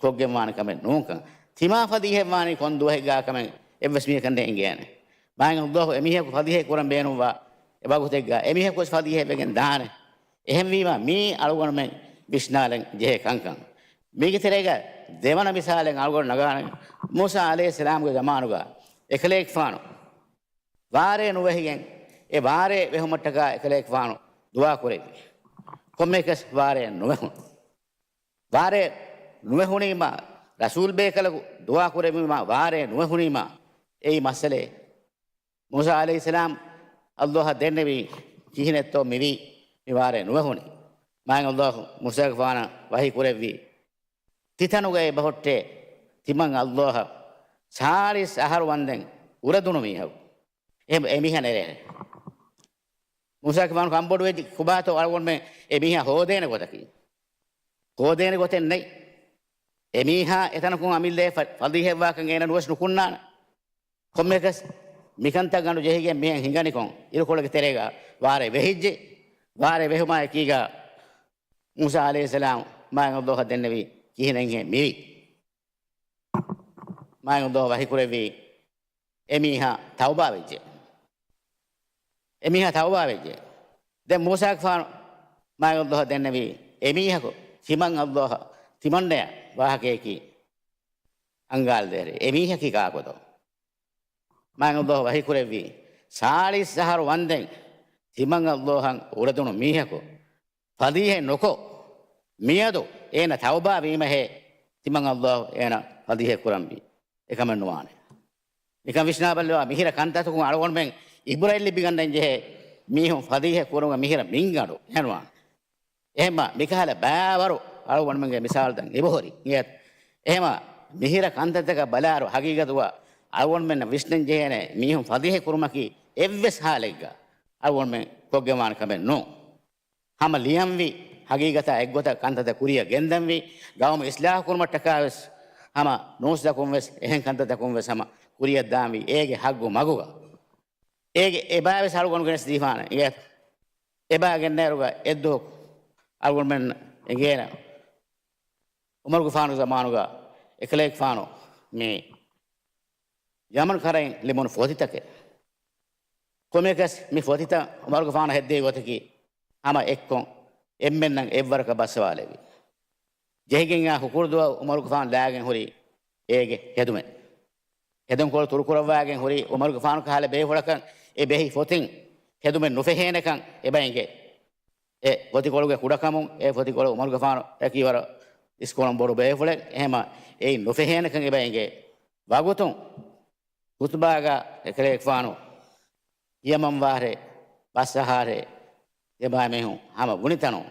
ކޮށްގެންވާނެ ކަމެއް ނޫންކަން. ތިމާ ފަދީހެއްވާނީ ކޮން ދުވަހެއްގާ ކަމެއް އެއްވެސް މީހަކަށް ނޭނގޭނެ. މާތް ﷲ އެމީހަކު ފަދީހެއް ކުރަން ބޭނުންވާ އެ ވަގުތެއްގާ އެމީހަކު ވެސް ފަދީހެއް ވެގެން ދާނެ. އެހެންވީމާ މީ އަޅުގަނޑުމެން ވިސްނާލަން ޖެހޭ ކަންކަން. މީގެ ތެރޭގަ ދެވަނަ މިސާލެއް އަޅުގަނޑު ނަގާނެ. މޫސާ ޢަލައިހިއްސަލާމްގެ ޒަމާނުގަ އެކަލޭގެފާނު ވާރޭ ނުވެހިގެން، އެ ވާރޭ ވެހުމަށްޓަކާ އެކަލޭގެފާނު ދުޢާ ކުރެއްވި. ކޮންމެއަކަސް ވާރޭ ނުވެހުނު. ވާރޭ ނުވެހުނީމާ، ރަސޫލް ބޭކަލަކު ދުޢާ ކުރެއްވީމާ، ވާރޭ ނުވެހުނީމާ، އެއީ މައްސަލައެއް. މޫސާ ޢަލައިހިއްސަލާމް ﷲ އަށް ދެންނެވީ ކިހިނެއްތޯ މިވީ، މި ވާރޭ ނުވެހުނީ. މާތް ﷲ މޫސާގެފާނަށް ވަޙީ ކުރެއްވީ، ތިތަނުގައި ބަހުއްޓޭ ތިމަން ﷲ އަށް ސާޅީސް އަހަރު ވަންދެން އުރެދުނު މީހަކު. އެ، އެ މީހާ ނެރޭނެ. މޫސާގެފާނު ކަންބޮޑުވެއްޖެ ކޮބާތޯ އަޅުގަނޑުމެން އެ މީހާ ހޯދޭނެ ގޮތަކީ. ހޯދޭނެ ގޮތެއް ނެތް. އެ މީހާ އެތަނަކުން އަމިއްލައަށް ފަ-، ފަދީހެއްވާކަން އޭނަ ނުވެސް ނުކުންނާނެ. ކޮންމެއަކަސް މިކަންތައް ގަނޑު ޖެހިގެން މިހެން ހިނގަނިކޮށް، އިރުކޮޅެއްގެ ތެރޭގަ ވާރޭ ވެހިއްޖެ. ވާރޭ ވެހުމާ އެކީގަ މޫސާ ޢަލައިހިއްސަލާމް މާތް ﷲ އަށް ދެންނެވީ ކިހިނެއްހޭ މިވީ. މާތް ﷲ ވަޙީކުރެއްވީ، އެމީހާ ތައުބާވެއްޖެ. އެމީހާ ތައުބާވެއްޖެ. ދެން މޫސާގެފާނު މާތް ﷲ އަށް ދެންނެވީ، އެމީހަކު ތިމަން ﷲ އަށް ތިމަންނަޔަށް ވާހަކަޔަކީ އަންގާލަދޭށޭ. އެމީހަކީ ކާކުތޯ؟ މާތް ﷲ ވަޙީކުރެއްވީ، ސާޅީސް އަހަރު ވަންދެން ތިމަން ﷲ އަށް އުރެދުނު މީހަކު ފަދީހެއް ނުކޮށް، މިއަދު އޭނަ ތައުބާ ވީމަހޭ، ތިމަން ﷲ އޭނަ ފަދީހެއް ކުރަންވީ. އެކަމެއް ނުވާނެ. ނިކަން ވިސްނާބައްލަވާ، މިހިރަ ކަންތައްތަކުން އަޅުގަނޑުމެން އިބުރަތް ލިބިގަންނަން ޖެހޭ މީހުން ފަދީހެއް ކުރުމުގެ މިހިރަ މިންގަނޑު އެހެންވާނެ. އެހެންމަ މިކަހަލަ ބައިވަރު އަޅުގަނޑުމެންގެ މިސާލުތައް އެބަހުރި. އެހެންމަ މިހިރަ ކަންތައްތަކަށް ބަލާއިރު ހަގީގަތުގަ އަޅުގަނޑުމެންނަށް ވިސްނަން ޖެހޭނެ މީހުން ފަދީހެއް ކުރުމަކީ އެއްވެސް ހާލެއްގަ އަޅުގަނޑުމެން ކޮށްގެންވާނެ ކަމެއް ނޫން. ހަމަ ލިޔަންވީ، ހަގީގަތާ އެއްގޮތަށް ކަންތައްތައް ކުރިއަށް ގެންދަންވީ، ގައުމު އިސްލާހު ކުރުމަށްޓަކާ ވެސް ހަމަ ނޫސްތަކުން ވެސް އެހެން ކަންތައްތަކުން ވެސް ހަމަ ކުރިއަށް ދާންވީ އޭގެ ހައްގު މަގުގަ. އޭގެ އެބާ ވެސް އަޅުގަނޑު ގެނެސް ދީފާނެ އިނގޭތަ؟ އެބާ ގެންނައިރުގަ އެއްދުވަހު އަޅުގަނޑުމެން އެނގޭނެ ޢުމަރުގެފާނު ޒަމާނުގަ އެކަލޭގެފާނު މި ޔަމަން ކަރައިން ލިބުނު ފޮތިތަކެއް. ކޮންމެއަކަސް މި ފޮތިތައް ޢުމަރުގެފާނަށް ހެއްދެވި ގޮތަކީ ހަމަ އެއްކޮށް އެންމެންނަށް އެއްވަރަކަށް ބައްސަވާލެއްވި. ޖެހިގެންއާ ހުކުރުދުވަހު ޢުމަރުގެފާނު ލާގެން ހުރި އޭގެ ހެދުމެއް. ހެދުންކޮޅު ތުރުކުރައްވާގެން ހުރި ޢުމަރުގެފާނު ކަހަލަ ބޭފުޅަކަށް އެ ބެހި ފޮތިން ހެދުމެއް ނުފެހޭނެކަން އެބަ އެނގޭ. އެ ފޮތިކޮޅުގެ ކުޑަކަމުން އެ ފޮތިކޮޅު ޢުމަރުގެފާނު އެކީވަރަށް އިސްކޮޅުން ބޮޑު ބޭފުޅެއް. އެހެމަ އެއިން ނުފެހޭނެކަން އެބަ އެނގޭ. ވަގުތުން ޚުތުބާގަ އެކަލޭގެފާނު ޔަމަން ވާހަރެ، ބަސް އަހާރެ، އެބާ މީހުން ހަމަ ބުނިތަނުން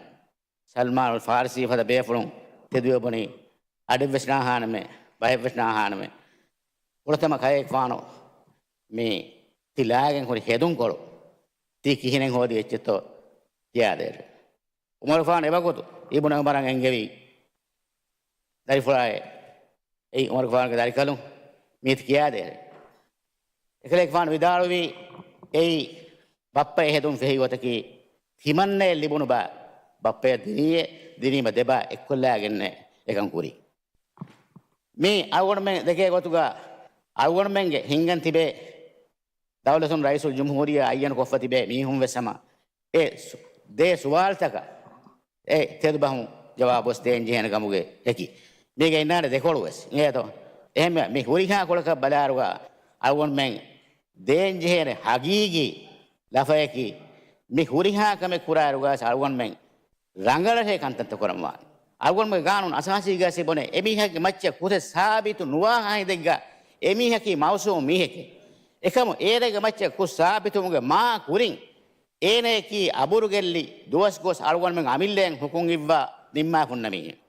ސަލްމާނުލް ފާރިސީ ފަދަ ބޭފުޅުން ތެދުވެ ބުނީ، އަޑެއްވެސް ނާހާނަމޭ، ބަހެއްވެސް ނާހާނަމޭ. ފުރަތަމަ ކަލޭގެފާނު މި ތި ލާގެން ހުރި ހެދުންކޮޅު ތި ކިހިނެއް ހޯދި އެއްޗެއްތޯ ކިޔާދޭށޭ. ޢުމަރުގެފާނު އެވަގުތު އިބުނު ޢުމަރަށް އެންގެވީ ދަރިފުޅާއޭ. އެއީ ޢުމަރުގެފާނުގެ ދަރިކަލުން މީތި ކިޔާދޭށޭ. އެކަލޭގެފާނު ވިދާޅުވީ، އެއީ ބައްޕަ އެ ހެދުން ފެހި ގޮތަކީ ތިމަންނައަށް ލިބުނު ބާ، ބައްޕަޔަށް ދިނީއޭ، ދިނީމަ ދެބާ އެއްކޮށްލާގެންނޭ އެކަން ކުރީ. މީ އަޅުގަނޑުމެން ދެކޭ ގޮތުގަ އަޅުގަނޑުމެންގެ ހިންގަން ތިބޭ ދައުލަތުން ރައީސުލް ޖުމްހޫރިއްޔާ އައްޔަނު ކޮށްފަ ތިބޭ މީހުން ވެސް ހަމަ އެ ސު-، ދޭ ސުވާލުތަކަށް އެ ތެދު ބަހުން ޖަވާބުވެސް ދޭން ޖެހޭނެ ކަމުގެ އެކި. މީގަ އިންނާނެ ދެކޮޅު ވެސް. އިނގޭތޯ؟ އެހެންވެ މި ހުރިހާ ކޮޅަކަށް ބަލާއިރުގަ އަޅުގަނޑުމެން ދޭން ޖެހޭނެ ހަގީގީ ލަފަޔަކީ، މި ހުރިހާ ކަމެއް ކުރާއިރުގަސް އަޅުގަނޑުމެން ރަނގަޅަށޭ ކަންތައްތައް ކުރަންވާނެ. އަޅުގަނޑުމެން ގާނޫނު އަސާސީގަސް ބުނޭ، އެމީހަކީ މައްޗަށް ކުށެއް ސާބިތު ނުވާހާ ހިނދެއްގަ އެމީހަކީ މައުސޫމް މީހެކޭ. އެކަމު އޭނަގެ މައްޗަށް ކުށް ސާބިތުވުމުގެ މާ ކުރިން އޭނައަކީ އަބުރުގެއްލި ދުވަސް ގޮސް އަޅުގަނޑުމެން އަމިއްލައިން ހުކުމް އިއްވާ ނިންމާފަ ހުންނަ މީހެއް.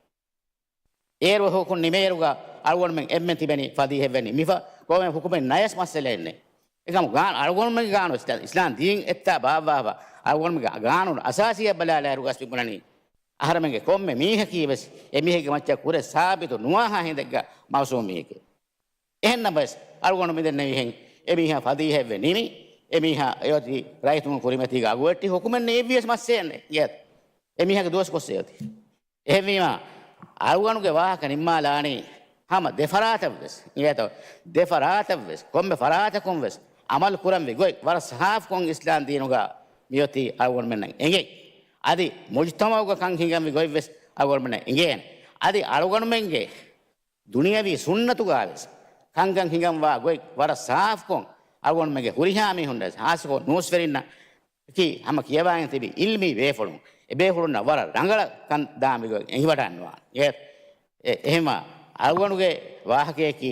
އޭރު ހުކުމް ނިމޭއިރުގަ އަޅުގަނޑުމެން އެންމެން ތިބެނީ ފަދީހެއްވެ ނިމިފަ، ކޮންމެ ހުކުމެއް ނަޔަސް މައްސަލައެއް ނެތް. އެކަމު ގާން-، އަޅުގަނޑުމެންގެ ގާނޫނު އިސްލާ-، އިސްލާމް ދީން އެއްތާ ބާއްވާފަ، އަޅުގަނޑުމެންގެ ގާނޫނު އަސާސީއަށް ބަލާލާއިރުގަސް މި ބުނަނީ، އަހަރެމެންގެ ކޮންމެ މީހަކީ ވެސް އެމީހެއްގެ މައްޗަށް ކުށެއް ސާބިތު ނުވާހާ ހިނދެއްގަ މައުސޫމް މީހެކޭ. އެހެންނަމަވެސް، އަޅުގަނޑު މިދެންނެވިހެން އެމީހާ ފަދީހެއްވެ ނިމި، އެމީހާ އެއޮތީ ރައްޔިތުންގެ ކުރިމަތީގަ އަގުވެއްޓި ހުކުމެއް ނިއްވިޔަސް މައްސަލައެއް ނެތް. އެމީހާގެ ދުވަސް ގޮއްސަ އެއޮތީ. އެހެންވީމާ، އަޅުގަނޑުގެ ވާހަކަ ނިންމާލާނީ ހަމަ ދެފަރާތަށްވެސް، އިނގޭތޯ؟ ދެފަރާތަށްވެސް ކޮންމެ ފަރާތަކުންވެސް އަމަލު ކުރަންވީ ގޮތް ވަރަށް ސާފުކޮށް އިސްލާމް ދީނުގަ މިއޮތީ އަޅުގަނޑުމެންނަށް އެނގޭ. އަދި މުޖުތަމަޢުގަ ކަން ހިނގަންވީ ގޮތްވެސް އަޅުގަނޑުމެންނަށް އެނގޭނެ. އަދި އަޅުގަނޑުމެންގެ ދުނިޔަވީ ސުންނަތުގަވެސް ކަންކަން ހިނގަންވާ ގޮތް ވަރަށް ސާފުކޮށް އަޅުގަނޑުމެންގެ ހުރިހާ މީހުންނަށް، ހާއްސަކޮށް ނޫސްވެރިންނަކީ ހަމަ ކިޔަވާގެން ތިބި އިލްމީ ބޭފުޅުން، އެބޭފުޅުންނަށް ވަރަށް ރަނގަޅަށް ކަން ދާންވީ ގޮތް އެނގިވަޑަންވާނެ. އެ، އެ، އެހެންވާ އަޅުގަނޑުގެ ވާހަކަޔަކީ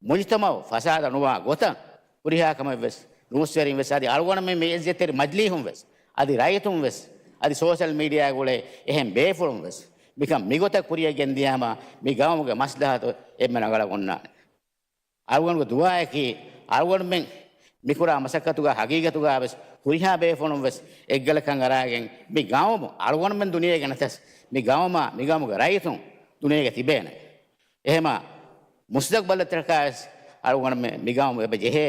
މުޖުތަމަޢު ފަސާދަ ނުވާ ގޮތަށް ހުރިހާ ކަމެއްވެސް ނޫސްވެރިންވެސް އަދި އަޅުގަނޑުމެން މި އިއްޒަތްތެރި މަޖިލީހުންވެސް އަދި ރައްޔިތުންވެސް އަދި ސޯޝަލް މީޑިއާގެ އުޅޭ އެހެން ބޭފުޅުންވެސް މިކަން މިގޮތަށް ކުރިއަށް ގެންދިޔާމަ މި ގައުމުގެ މަސްލަހަތު އެންމެ ރަނގަޅަށް އޮންނާނެ. އަޅުގަނޑުގެ ދުޢާއަކީ އަޅުގަނޑުމެން މިކުރާ މަސައްކަތުގަ ހަގީގަތުގަވެސް ހުރިހާ ބޭފުޅުންވެސް އެއްގަލަކަށް އަރާގެން މި ގައުމު އަޅުގަނޑުމެން ދުނިޔޭގަ ނަތަސް މި ގައުމާ މި ގައުމުގެ ރައްޔިތުން ދުނިޔޭގަ ތިބޭނެ. އެހެމަ މުސްތަގްބަލަށްޓަކާވެސް އަޅުގަނޑުމެން މިގައުމު އެބަ ޖެހޭ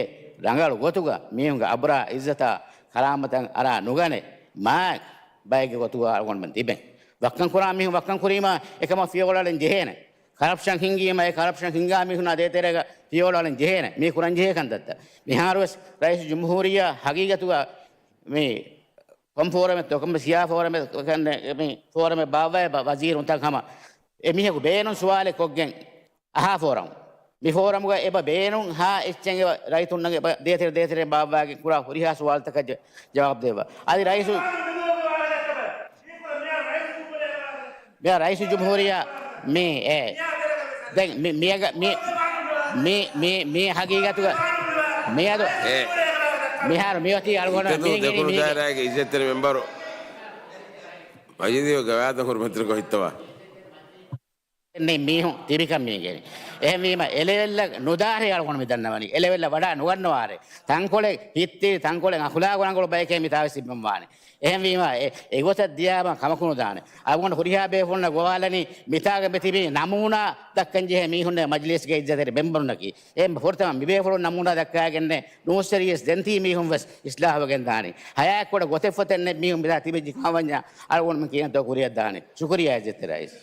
ރަނގަޅު ގޮތުގަ މީހުންގެ އަބުރާ އިއްޒަތާ ކަރާމަތަށް އަރާ ނުގަނެ މާތް ބައެއްގެ ގޮތުގަ އަޅުގަނޑުމެން ތިބެން. ވައްކަން ކުރާ މީހުން ވައްކަން ކުރީމާ އެކަމަށް ފިޔަވަޅައަޅަން ޖެހޭނެ. ކަރަޕްޝަން ހިންގީމާ އެ ކަރަޕްޝަން ހިންގާ މީހުންނާ ދޭތެރޭގަ ފިޔަވަޅައަޅަން ޖެހޭނެ. މީ ކުރަން ޖެހޭ ކަންތައްތައް. މިހާރުވެސް ރައީސުލްޖުމްހޫރިއްޔާ ހަގީގަތުގަ މި ކޮން ފޯރަމެއްތޯ، ކޮންމެ ސިޔާ ފޯރަމެއް، މި ފޯރަމެއް ބާއްވައޭ ވަޒީރުންތައް ހަމަ އެ މީހަކު ބޭނުން ސުވާލެއް ކޮށްގެން އަހާ ފޯރަމް. މި ފޯރަމްގަ އެބަ ބޭނުން ހާ އެއްޗެއް އެބަ ރައްޔިތުންނަށް އެބަ ދޭތެރެ ދޭތެރެ ބާއްވާގެން ކުރާ ހުރިހާ ސުވާލުތަކަށް ޖަ-، ޖަވާބު ދެއްވާ. އަދި ރައީސު މިޔާ ރައީސުލްޖުމްހޫރިއްޔާ މި އެ ދެން މި، މިއަގަ-، މި، މި، މި، މި ހަގީގަތުގަ މިއަދު އެ މިހާރު މިއޮތީ އަޅުގަނޑު ދެކުނު، މީގެނީ ދެކުނު މީގެ ދާއިރާގެ އިއްޒަތްތެރި މެމްބަރު މަޖިލީހުގެ ގަވާއިދު ހުރުމަތި ކޮށް ހިއްތަވާ. މީހުން ތިބިކަން މީގެނީ. އެހެންވީމަ އެލެވެލްއަށް ނުދާށޭ އަޅުގަނޑު މި ދަންނަވަނީ. އެލެވެލްއަށް ވަޑާ ނުގަންނަވާށޭ. ތަންކޮޅެއް ހިތްތިރި ތަންކޮޅެއް އަޚުލާގު ރަނގަޅު ބަޔެކޭ މިތާވެސް ތިބެންވާނެ. އެހެންވީމަ އެ، އެގޮތަށް ދިޔާމަ ކަމަކު ނުދާނެ. އަޅުގަނޑު ހުރިހާ ބޭފުޅުންނަށް ގޮވާލަނީ މިތާގަ މިތިބީ ނަމޫނާ ދައްކަން ޖެހޭ މީހުންނޭ މަޖިލީސްގެ އިއްޒަތްތެރި މެމްބަރުންނަކީ. އެ ފުރަތަމަ މިބޭފުޅުން ނަމޫނާ ދައްކާގެންނޭ ނޫސްވެރިޔަސް ދެންތީ މީހުން ވެސް އިސްލާހުވެގެން ދާނީ. ހަޔާތްކުޑަ ގޮތެއްފަތެއްނެ މީހުން މިތާ ތިބެއްޖި ކަމަވަންޏާ އަޅުގަނޑުމެން ކިހިނެއްތޯ ކުރިއަށްދާނީ. ޝުކުރިއްޔާ އިއްޒަތްތެރި ރައީސް.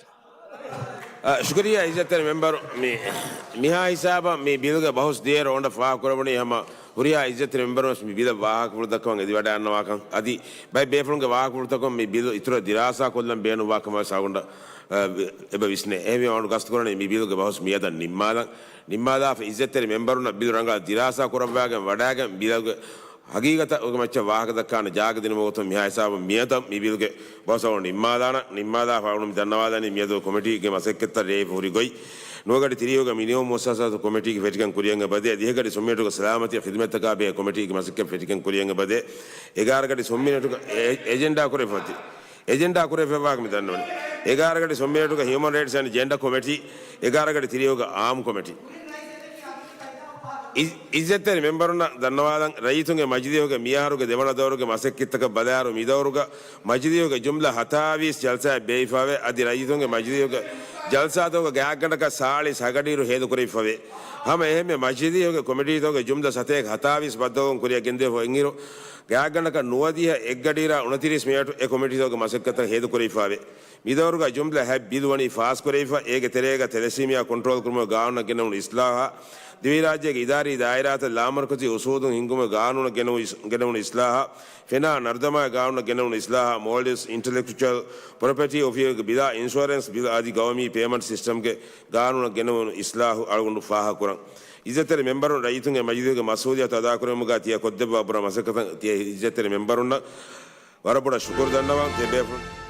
އަ، ޝުކުރިއްޔާ އިއްޒަތްތެރި މެމްބަރު. މި، މިހާ ހިސާބަށް މި ބިލުގެ ބަހުސް ދިޔައިރު އޮނޑަ ފާހަގަކުރެވުނީ ހަމަ ހުރިހާ އިއްޒަތްތެރި މެމްބަރުން ވެސް މި ބިލަށް ވާހަކަފުޅު ދައްކަވަން އެދިވަޑައިގަންނަވާކަން. އަދި ބައެއް ބޭފުޅުންގެ ވާހަކަފުޅުތަކުން މި ބިލު އިތުރަށް ދިރާސާ ކޮށްލަން ބޭނުންވާ ކަމަށް ވެސް އަޅުގަނޑަށް، އަ، އެބަ ވިސްނޭ. އެހެންވީމަ އަޅުގަނޑު ގަސްތުކުރަނީ މި ބިލުގެ ބަހުސް މިއަދަށް ނިންމާލަން. ނިންމާލާފަ އިއްޒަތްތެރި މެމްބަރުންނަށް ބިލު ރަނގަޅަށް ދިރާސާ ކުރައްވާގެން ވަޑައިގެން ބިލުގެ ހަގީގަތުގެ މައްޗަށް ވާހަކަ ދައްކާނެ ޖާގަ ދިނުމުގެ ގޮތުން މިހާ ހިސާބަށް މިއަދަށް މި ބިލުގެ ބަހުސް އަޅުގަނޑު ނިންމާލާނަން. ނިންމާލާފަ އަޅުގަނޑު މި ދަންނަވާލަނީ މިއަދު ކޮމިޓީގެ މަސައްކަތްތައް ރޭވިފަ ހުރި ގޮތް. ނުވަގަޑި ތިރީހުގަ މިނިވަން މުއައްސަސާތު ކޮމިޓީގެ ފެށިގެން ކުރިއަށް އެބަދޭ. ދިހަގަޑި ސުންމިނެޓުގަ ސަލާމަތީ ޚިދުމަތްތަކާ ބެހޭ ކޮމިޓީގެ މަސައްކަތް ފެށިގެން ކުރިއަށް އެބަދޭ. އެގާރަގަޑި ސުންމިނެޓުގަ އެ-، އެޖެންޑާ ކުރެފަތި. އެޖެންޑާ ކުރެފައިވާކަމެއް ދަންނަވަނީ. އެގާރަ ގަޑި ސުންމިނެޓުގަ ހިއުމަން ރައިޓްސް އެންޑް ޖެންޑަ ކޮމިޓީ، އެގާރަ ގަޑި ތިރީހުގަ އާމް ކޮމިޓީ. އި-، އިއްޒަތްތެރި މެމްބަރުންނަށް ދަންނަވާލަން، ރައްޔިތުންގެ މަޖިލީހުގެ މިއަހަރުގެ ދެވަނަ ދައުރުގެ މަސައްކަތްތަކަށް ބަލާއިރު، މި ދައުރުގަ މަޖިލީހުގެ ޖުމްލަ ހަތާވީސް ޖަލްސާއެއް ބޭއްވިފައެވެ. އަދި ރައްޔިތުންގެ މަޖިލީހުގެ ޖަލްސާތަކުގަ ގާތްގަނޑަކަށް ސާޅީސް ހަގަޑިއިރު ހޭދަކުރެވިފައެވެ. ހަމަ އެހެންމެ މަޖިލީހުގެ ކޮމިޓީތަކުގެ ޖުމްލަ ސަތޭކަ ހަތާވީސް ބައްދަލުކޮށް ކުރިއަށް ގެންދެވިފަ އިންއިރު، ގާތްގަނޑަކަށް ނުވަދިހަ އެއްގަޑިއިރާ އުނަތިރީސް މިނެޓު އެ ކޮމިޓީތަކުގެ މަސައްކަތަށް ހޭދަކުރެވިފައެވެ. މިދައުރުގަ ޖުމްލަ ހަތް ބިލު ވަނީ ފާސްކުރެވިފަ. އޭގެ ތެރޭގަ ތެލެސީމިއާ ކޮންޓްރޯލް ކުރުމުގެ ގާނޫނަށް ގެންނެވުނު އިސްލާހާ، ދިވެހިރާއްޖޭގެ އިދާރީ ދާއިރާތައް ލާމަރުކަޒީ އުސޫލުން ހިންގުމުގެ ގާނޫނަށް ގެނެވު-، ގެނެވުނު އިސްލާހާ، ފެނާ ނަރުދަމާގެ ގާނޫނަށް ގެނެވުނު އިސްލާހާ، މޯލްޑިވްސް އިންޓެލެކްޗުއަލް ޕްރޮޕަޓީ އޮފީހުގެ ބިލާ، އިންޝުއަރެންސް ބިލް އަދި ގައުމީ ޕޭމަންޓް ސިސްޓަމްގެ ގާނޫނަށް ގެނެވުނު އިސްލާހު އަޅުގަނޑު ފާހަގަކުރަން. އިއްޒަތްތެރި މެމްބަރުން ރައްޔިތުންގެ މަޖިލީހުގެ މަސްއޫލިއްޔަތު އަދާކުރުމުގަ ތިޔަ ކޮށްދެއްވާ ބުރަ މަސައްކަތަށް ތިޔަ އިއްޒަތްތެރި މެމްބަރުންނަށް ވަރަށް ބޮޑަށް ޝުކުރު ދަންނަވަން. ތިޔަ ބޭފުޅުން